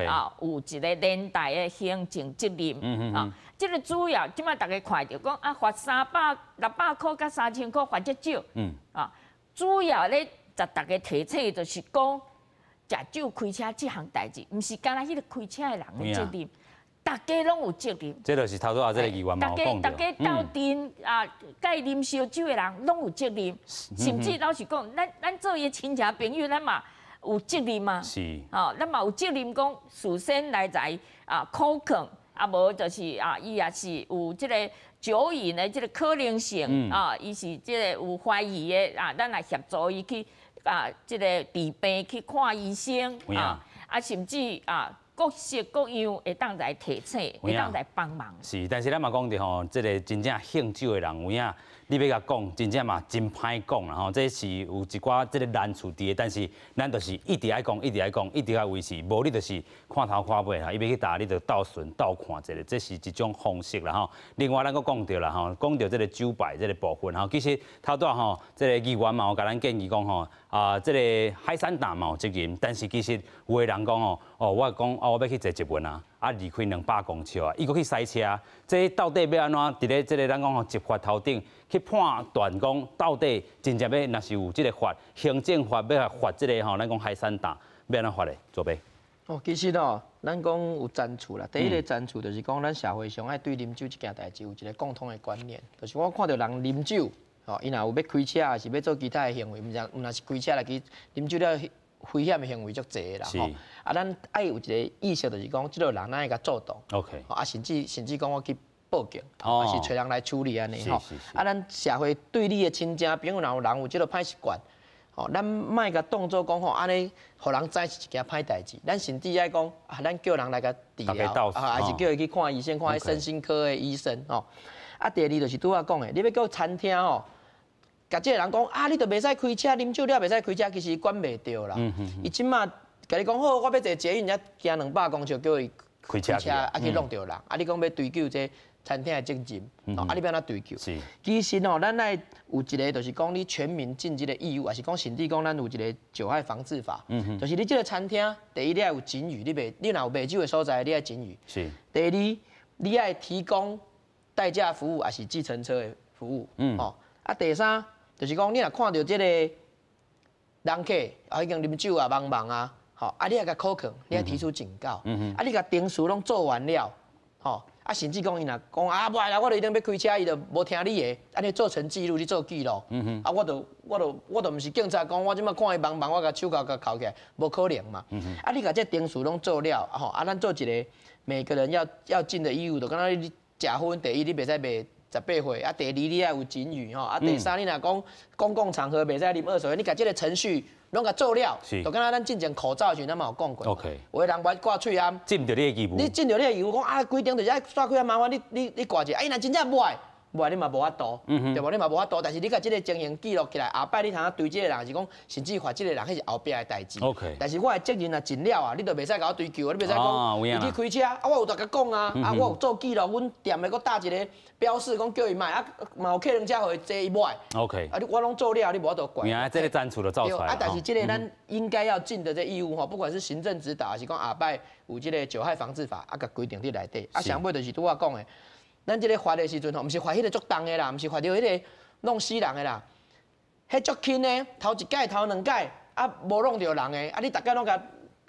啊有一个連帶的行政責任。啊，這个主要這擺逐家看著講啊，罰300、600箍佮3000箍罰遮少。啊，主要咧共逐家提醒就是講，食酒開車這項代誌，毋是干焦彼个開車的人的責任。逐家攏有責任，這就是頭拄仔這个議員嘛有講著。逐家鬥陣啊，佮伊啉燒酒的人攏有責任，甚至老實講，咱做伊的親戚朋友，咱嘛有責任嘛。哦，咱嘛有責任講，事先來在啊苦勸，啊無就是啊，伊也是有這个酒癮的這个可能性啊，伊是這个有懷疑的啊，咱來協助伊去啊，這个治病去看醫生啊，啊甚至啊。各式各樣會當來提醒，會當來幫忙。是，但是咱嘛講著吼，這个真正酗酒的人有影，你欲共講，真正嘛真歹講啦吼。這是有一寡這个難處佇的，但是咱就是一直愛講，一直愛講，一直愛維持，無你就是看頭看尾啦。伊欲去踏，你就鬥順鬥看一下，這是一種方式啦吼。另外，咱閣講著啦吼，講著這个酒牌這个部分吼，其實頭拄仔吼，這个議員嘛有共咱建議講吼，啊，這个海產店嘛有責任，但是其實有的人講吼，哦，我講啊，我欲去坐捷運啊，啊，離開200公尺啊，伊閣去駛車，這到底欲按怎？佇咧這个咱講吼，執法頭頂去判斷講，到底真正欲若是有這个法，行政法欲來罰這个吼，咱講海產店欲按怎罰咧？做咩？哦，其實哦，咱講有層次啦。第一个層次就是講，咱社會上愛對啉酒這件代誌有一个共通的觀念，就是我看著人啉酒，吼，伊若有欲開車，抑是欲做其他的行為，毋但是開車來去啉酒了，危險的行為足濟啦吼。啊，咱愛有一个意識，就是講，這个人咱愛共阻擋。啊，甚至講我去報警，抑是揣人來處理按呢吼。啊，咱社會對你的親戚朋友，若有人有這个歹習慣，吼，咱莫共當做講吼，按呢，予人知是一件歹代誌。咱甚至愛講啊，咱叫人來共治療，啊，抑是叫伊去看醫生，看彼身心科的醫生吼。啊，第二就是拄仔講的，你欲叫餐廳吼，共這个人講啊，你著袂使開車，啉酒了袂使開車，其實管袂著啦。伊這馬共你講好，我欲坐捷運，才行200公尺，叫伊開車，啊去挵著人。啊，你講欲追究這餐廳的責任，啊，你欲按怎追究？其實吼，咱愛有一个，就是講你全民盡這個義務，抑是講甚至講咱有一個酒害防治法，就是你這个餐廳，第一你愛有警語，你賣你若有賣酒的所在，你愛警語。第二，你愛提供代駕服務，抑是計程車的服務。吼，啊，第三，就是講你若看著這个人客啊，已經啉酒啊，茫茫啊，吼，啊，你愛共口勸，你愛提出警告。啊，你共程序攏做完了，吼。啊，甚至講伊若講啊，無愛啦，我著一定欲開車，伊就無聽你的，啊，你做成記錄，你做記錄。啊，我著毋是警察，講我這馬看伊茫茫，我共手銬共銬起來，無可能嘛。啊，你共這程序攏做了，吼，啊，咱做一个每個人要盡的義務，就敢若你食薰，第一你袂使賣18歲，啊，第二你愛有警語吼，啊，第三你若講公共場合袂使啉二手煙，你共這个程序攏共做了，就敢若咱進前口罩的時陣，咱嘛有講過。有的人無愛掛喙罨，盡著你的義務。你盡著你的義務，講啊規定就是愛掛喙罨麻煩你掛一下，啊伊若真正無愛，無愛你嘛無法度，對無？你嘛無法度，但是你共這个情形記錄起來，後擺你通追這个人，是講甚至罰這个人，彼是後壁的代誌。 但是我的責任若盡了啊，你就袂使共我追究，你袂使講伊去開車，啊我有共伊講啊，啊我有做記錄，阮店的閣貼一个標示，講叫伊莫啊，嘛有客人車予伊坐伊無愛。 啊你我攏做了，你無法度怪。有影，這个戰處就走出來。啊，但是這个咱應該要盡的這義務吼，不管是行政指導，抑是講後擺有這个酒害防治法，啊，共規定佇內底。啊，上尾就是拄仔講的。咱這个罰的時陣吼，毋是罰彼个足重的啦，毋是罰著彼个弄死人的啦，彼足輕的，頭一擺、頭兩擺，啊無弄著人的，啊你逐擺攏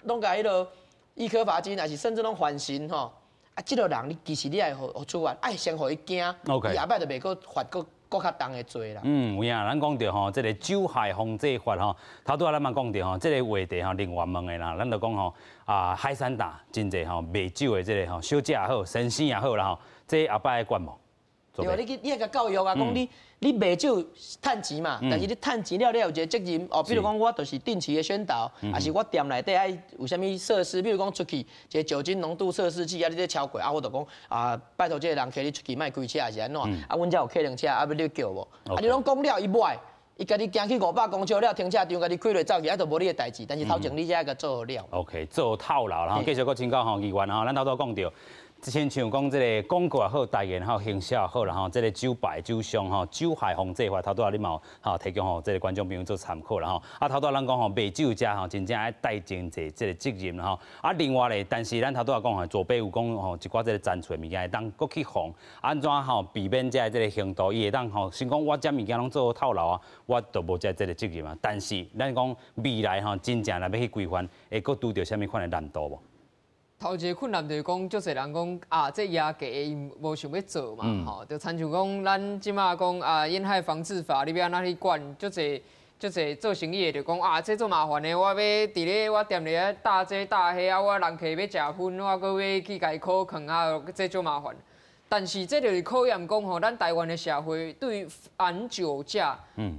共彼落易科罰金，抑是甚至攏緩刑吼，啊這个人你其實你愛予處罰，愛先予伊驚，伊後擺就袂閣犯閣較重的罪啦。嗯，有影，咱講著吼，這个酒害防治法吼，頭拄仔咱嘛講著吼，這个話題吼，另外問的啦，咱就講吼，啊海產店真濟吼賣酒的這个吼，小姐也好，先生也好啦吼，這後擺愛管無？對，你去你愛共教育啊，講你賣酒趁錢嘛，但是你趁錢了，你有一个責任哦。比如講，我就是定期的宣導，抑是我店內底愛有啥物設施，比如講出去一个酒精濃度測試器啊，你咧超過啊，我就講啊，拜託這个人客你出去莫開車，抑是按怎？啊，阮遮有客人車，啊，欲你叫無？啊，你攏講了，伊無愛，伊家己行去500公尺了，停車場家己開落走去，啊，就無你的代誌。但是頭前你才愛共做好了。 OK，做透老啦，繼續閣請教吼議員吼，咱頭拄講著。親像講這个廣告也好，代言也好，行銷也好啦吼，這个酒牌酒商吼，酒害防治法，頭拄仔你嘛有吼提供予這个觀眾朋友做參考啦吼。啊，頭拄仔咱講吼，賣酒者吼，真正愛帶真濟這个責任吼。啊，另外咧，但是咱頭拄仔講吼，左邊有講吼，一寡這个殘脆物件會當閣去防，按怎吼避免這個程度，伊會當吼先講我這物件攏做好透老啊，我就無這個責任啊。但是咱講未來吼，真正若欲去規範，會閣拄著啥物款的難度無？頭一个困難就是講，足濟人講啊，這壓價伊無想欲做嘛，吼，就親像講咱這馬講啊，煙害防治法，你欲按怎去管？足濟足濟做生意的就講啊，這足麻煩的，我欲佇咧我店裡咧搭這搭彼啊，我人客欲食薰，我閣欲去共伊考勸啊，這足麻煩。但是這就是考驗講吼，咱台灣的社會對反酒駕，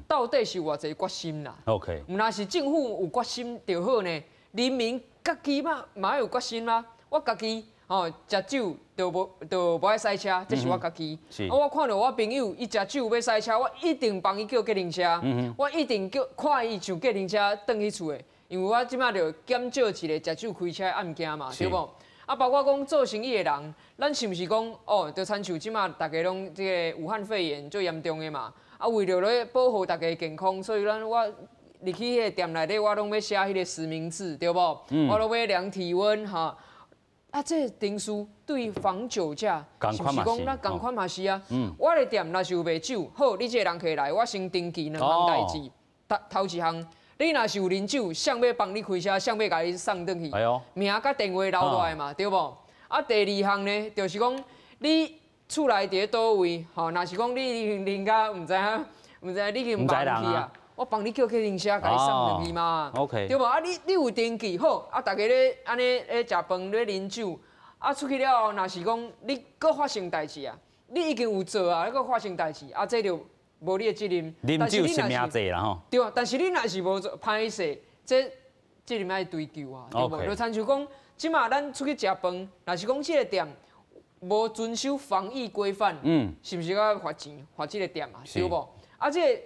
到底是偌濟決心啦？ 毋但是政府有決心就好呢，人民家己嘛嘛有決心啦。我家己吼食酒就無愛駛車，這是我家己。啊，我看著我朋友伊食酒欲駛車，我一定幫伊叫計程車，我一定叫看伊上計程車轉去厝的，因為我這馬就減少一个食酒開車的案件嘛，對無？啊，包括講做生意的人，咱是毋是講哦？就親像這馬大家攏這个武漢肺炎最嚴重的嘛？啊，為著咧保護大家的健康，所以咱我入去彼个店內底，我攏欲寫彼个實名制，對無？我攏欲量體溫哈。啊，這程序對防酒駕，是毋是講咱仝款嘛是啊？我的店若是有賣酒，好，你這个人客來，我先登記兩項代誌。頭頭一項，你若是有啉酒，誰欲幫你開車，誰欲共你送轉去？名佮電話留落來嘛，對無？啊，第二項呢，就是講你厝內佇咧佗位，吼，若是講你啉甲毋知影，毋知影你去毋去啊？我幫你叫計程車，共你送轉去嘛。 對無？啊，你有登記好，啊，大家咧按呢咧食飯咧啉酒，啊，出去了後，若是講你閣發生代誌啊，你已经有做啊，閣發生代誌，啊，這就無你的責任。啉酒實名制啦吼。對啊，但是你若是無做，歹勢，這責任愛追究啊，對無？就親像講，這馬咱出去食飯，若是講這个店無遵守防疫規範，是毋是愛罰錢？罰這个店啊，對無？啊，這个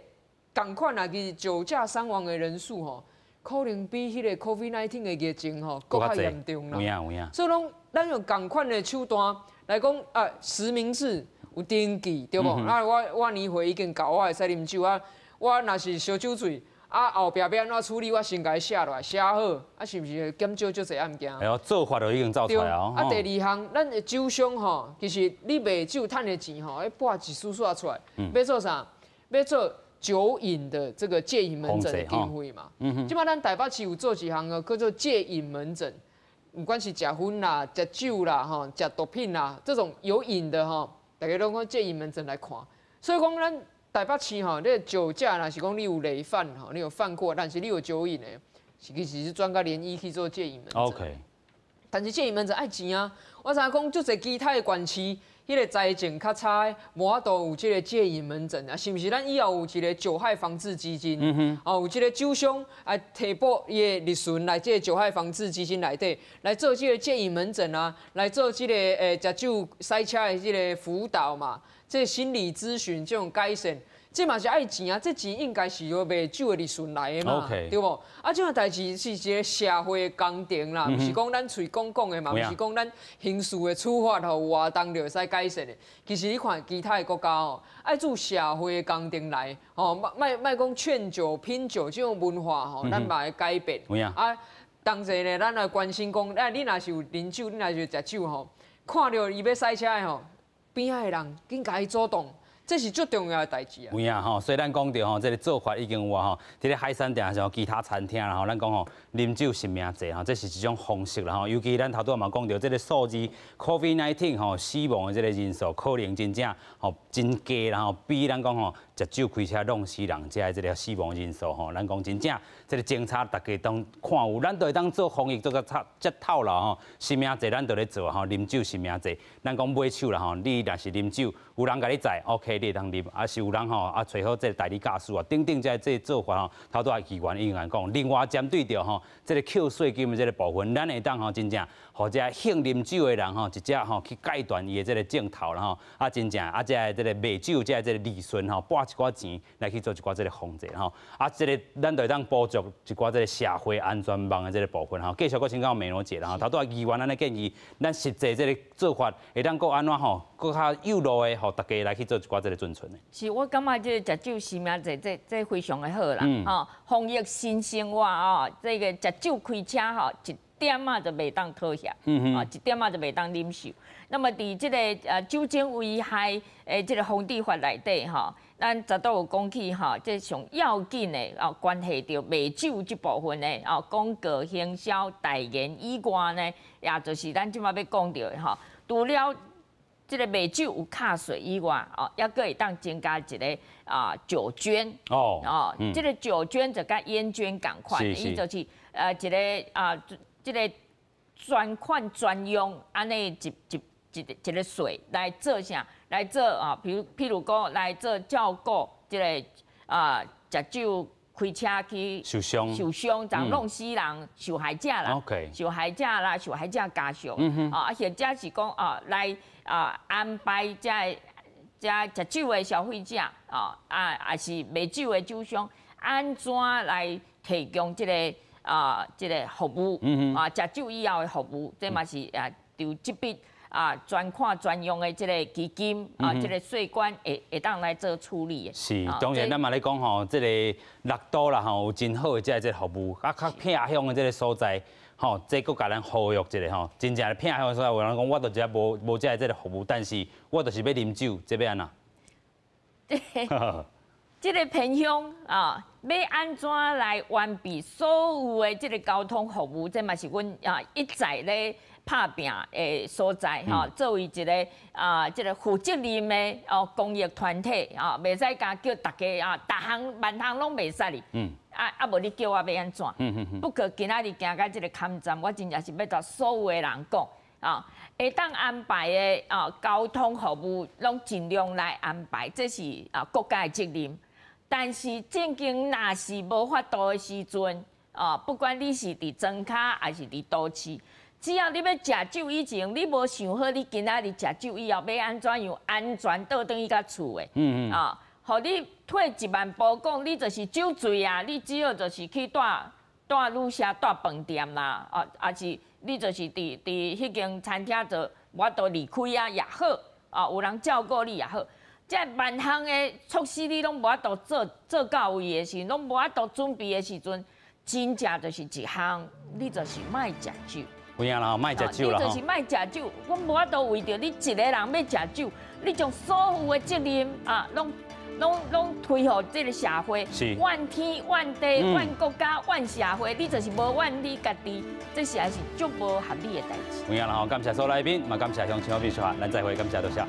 仝款啊，其實酒駕傷亡的人數吼，可能比彼个 COVID-19 的疫情吼，閣較嚴重啦。有影有影。所以講，咱用仝款的手段來講啊，實名制有登記，對無？啊，我年歲已經到，我會使啉酒啊。我若是燒酒醉，啊後壁欲按怎處理，我先共伊寫落來，寫好，啊是毋是會減少足濟案件？哎喲，做法就已經走出來哦。啊，第二項，咱的酒商吼，其實你賣酒趁的錢吼，愛撥一絲絲出來，欲做啥？欲做酒癮的這個戒癮門診的經費嘛。這擺咱台北市有做一項個叫做戒癮門診，毋管是食薰啦、食酒啦、吼、食毒品啦，這種有癮的吼，大家攏講戒癮門診來看。所以講咱台北市吼，你酒駕若是講你有累犯吼，你有犯過，但是你有酒癮的，是其實是轉甲聯醫去做戒癮門診。 但是戒癮門診愛錢啊，我知影講足濟其他的縣市，彼个財政較差的，無法度有這个戒癮門診啊，是毋是？咱以後有一個酒害防治基金，哦，有這个酒商來提撥伊的利潤來這个酒害防治基金內底來做這个戒癮門診啊，來做這个食酒駛車的這个輔導嘛，這个心理諮詢這種改善。這嘛是愛錢啊！這錢應該是由賣酒的利潤來的嘛，對無？啊，這項代誌是一個社會工程啦，毋是講咱喙講講的嘛，毋是講咱刑事的處罰吼有活動就會使改善的。其實你看其他的國家吼，愛做社會的工程來吼，莫莫講勸酒拼酒這種文化吼，咱嘛會改變。啊，同齊呢，咱來關心講，啊，你若是有啉酒，你若是有食酒吼，看著伊欲駛車的吼，邊仔的人緊共伊阻擋。這是最重要的代誌啊！有影吼，所以咱講著吼，這个做法已經有啊吼。佇咧海產店像其他餐廳啦吼，咱講吼，啉酒實名制吼，這是一種方式啦吼。尤其咱頭拄仔嘛講著，這个數字 COVID-19 吼死亡的這个人數可能真正吼真低啦吼，比咱講吼食酒開車弄死人這個這个死亡人數吼，咱講真正這个偵查大家當看有，咱就會當做防疫做甲遮透啦吼。實名制咱就咧做吼，啉酒實名制，咱講買手啦吼，你若是啉酒，有人共你載，OK。你會當啉，啊是有人吼啊揣好這个代理駕駛啊，等等這個做法吼，頭拄仔議員已經講，另外針對著吼這个扣稅金的這个部分，咱會當吼真正，予這興啉酒的人吼，直接吼去戒斷伊的這个症頭啦吼，啊真正啊這个這个賣酒這个這个利潤吼，撥一寡錢來去做一寡這个防治吼，啊這个咱就會當補足一寡這个社會安全網的這个部分吼。繼續閣請教美濃姐啦吼，頭拄仔議員按呢建議，咱實際這个做法會當閣按怎吼，閣較有路的，予大家來去做一寡這個遵循的。是，我感覺這個食酒實名制，這非常的好啦，吼，防疫新生活哦，這個食酒開車吼，一點仔就袂當妥協，啊，一點仔就袂當忍受。那麼佇這个酒精危害的這个防治法內底吼，咱早都有講起吼，這上要緊的哦，關係著賣酒這部分的哦，廣告行銷代言以外呢，也就是咱這馬欲講著的吼，除了這个賣酒有課稅以外，哦，猶閣會當增加一个啊酒捐哦，哦，這个酒捐就佮菸捐仝款，伊就是一个啊這个專款專用按呢一一一一个稅來做啥？來做啊，譬如講來做照顧這个啊食酒開車去受傷受傷，就弄死人受害者啦，受害者啦，受害者家屬，啊，或者是講啊來啊安排這這食酒的消費者，啊啊，抑是賣酒的酒商，按怎來提供這个啊這个服務，啊食酒以後的服務，這嘛是啊就這筆啊專款專用的這个基金啊，這个稅捐會會當來做處理的。是，當然咱嘛咧講吼，這个六都啦吼，有真好的這个這个服務，啊較偏鄉的這个所在。吼，這閣共咱呼籲一下吼，真正偏鄉的所在，有人講我就遮無無這个這个服務，但是我就是欲啉酒，這欲按怎？這个偏鄉啊，欲按怎來完備所有的這个交通服務？這嘛是阮啊一再咧拍拚的所在吼。作為一个啊，這个負責任的哦公益團體啊，袂使共叫大家啊，逐項萬項攏袂使哩。啊啊！無你叫我欲按怎？不過今仔日行到這个坎站，我真正是欲共所有的人講，啊，會當安排的啊交通服務，攏盡量來安排，這是啊國家的責任。但是正經若是無法度的時陣，啊，不管你是佇莊跤抑是佇都市，只要你欲食酒以前，你無想好你今仔日食酒以後欲按怎樣安全倒轉去到厝的，啊，予你退一萬步講，你就是酒醉啊，你只好就是去蹛蹛旅社、蹛飯店啦，啊，抑是你就是佇佇彼間餐廳就無法度離開啊也好，啊，有人照顧你也好。這萬項的措施你攏無法度做做到位的時，攏無法度準備的時陣，真正就是一項，你就是莫食酒。有影啦，莫食酒啦。你就是莫食酒，我無法度為著你一个人欲食酒，你將所有的責任啊，攏攏攏推予這个社會，怨天怨地怨國家怨社會，你就是無怨你家己，這實在是足無合理的代誌。有影啦，感謝所有來賓，嘛感謝鄉親朋友，咱再會，感謝多謝。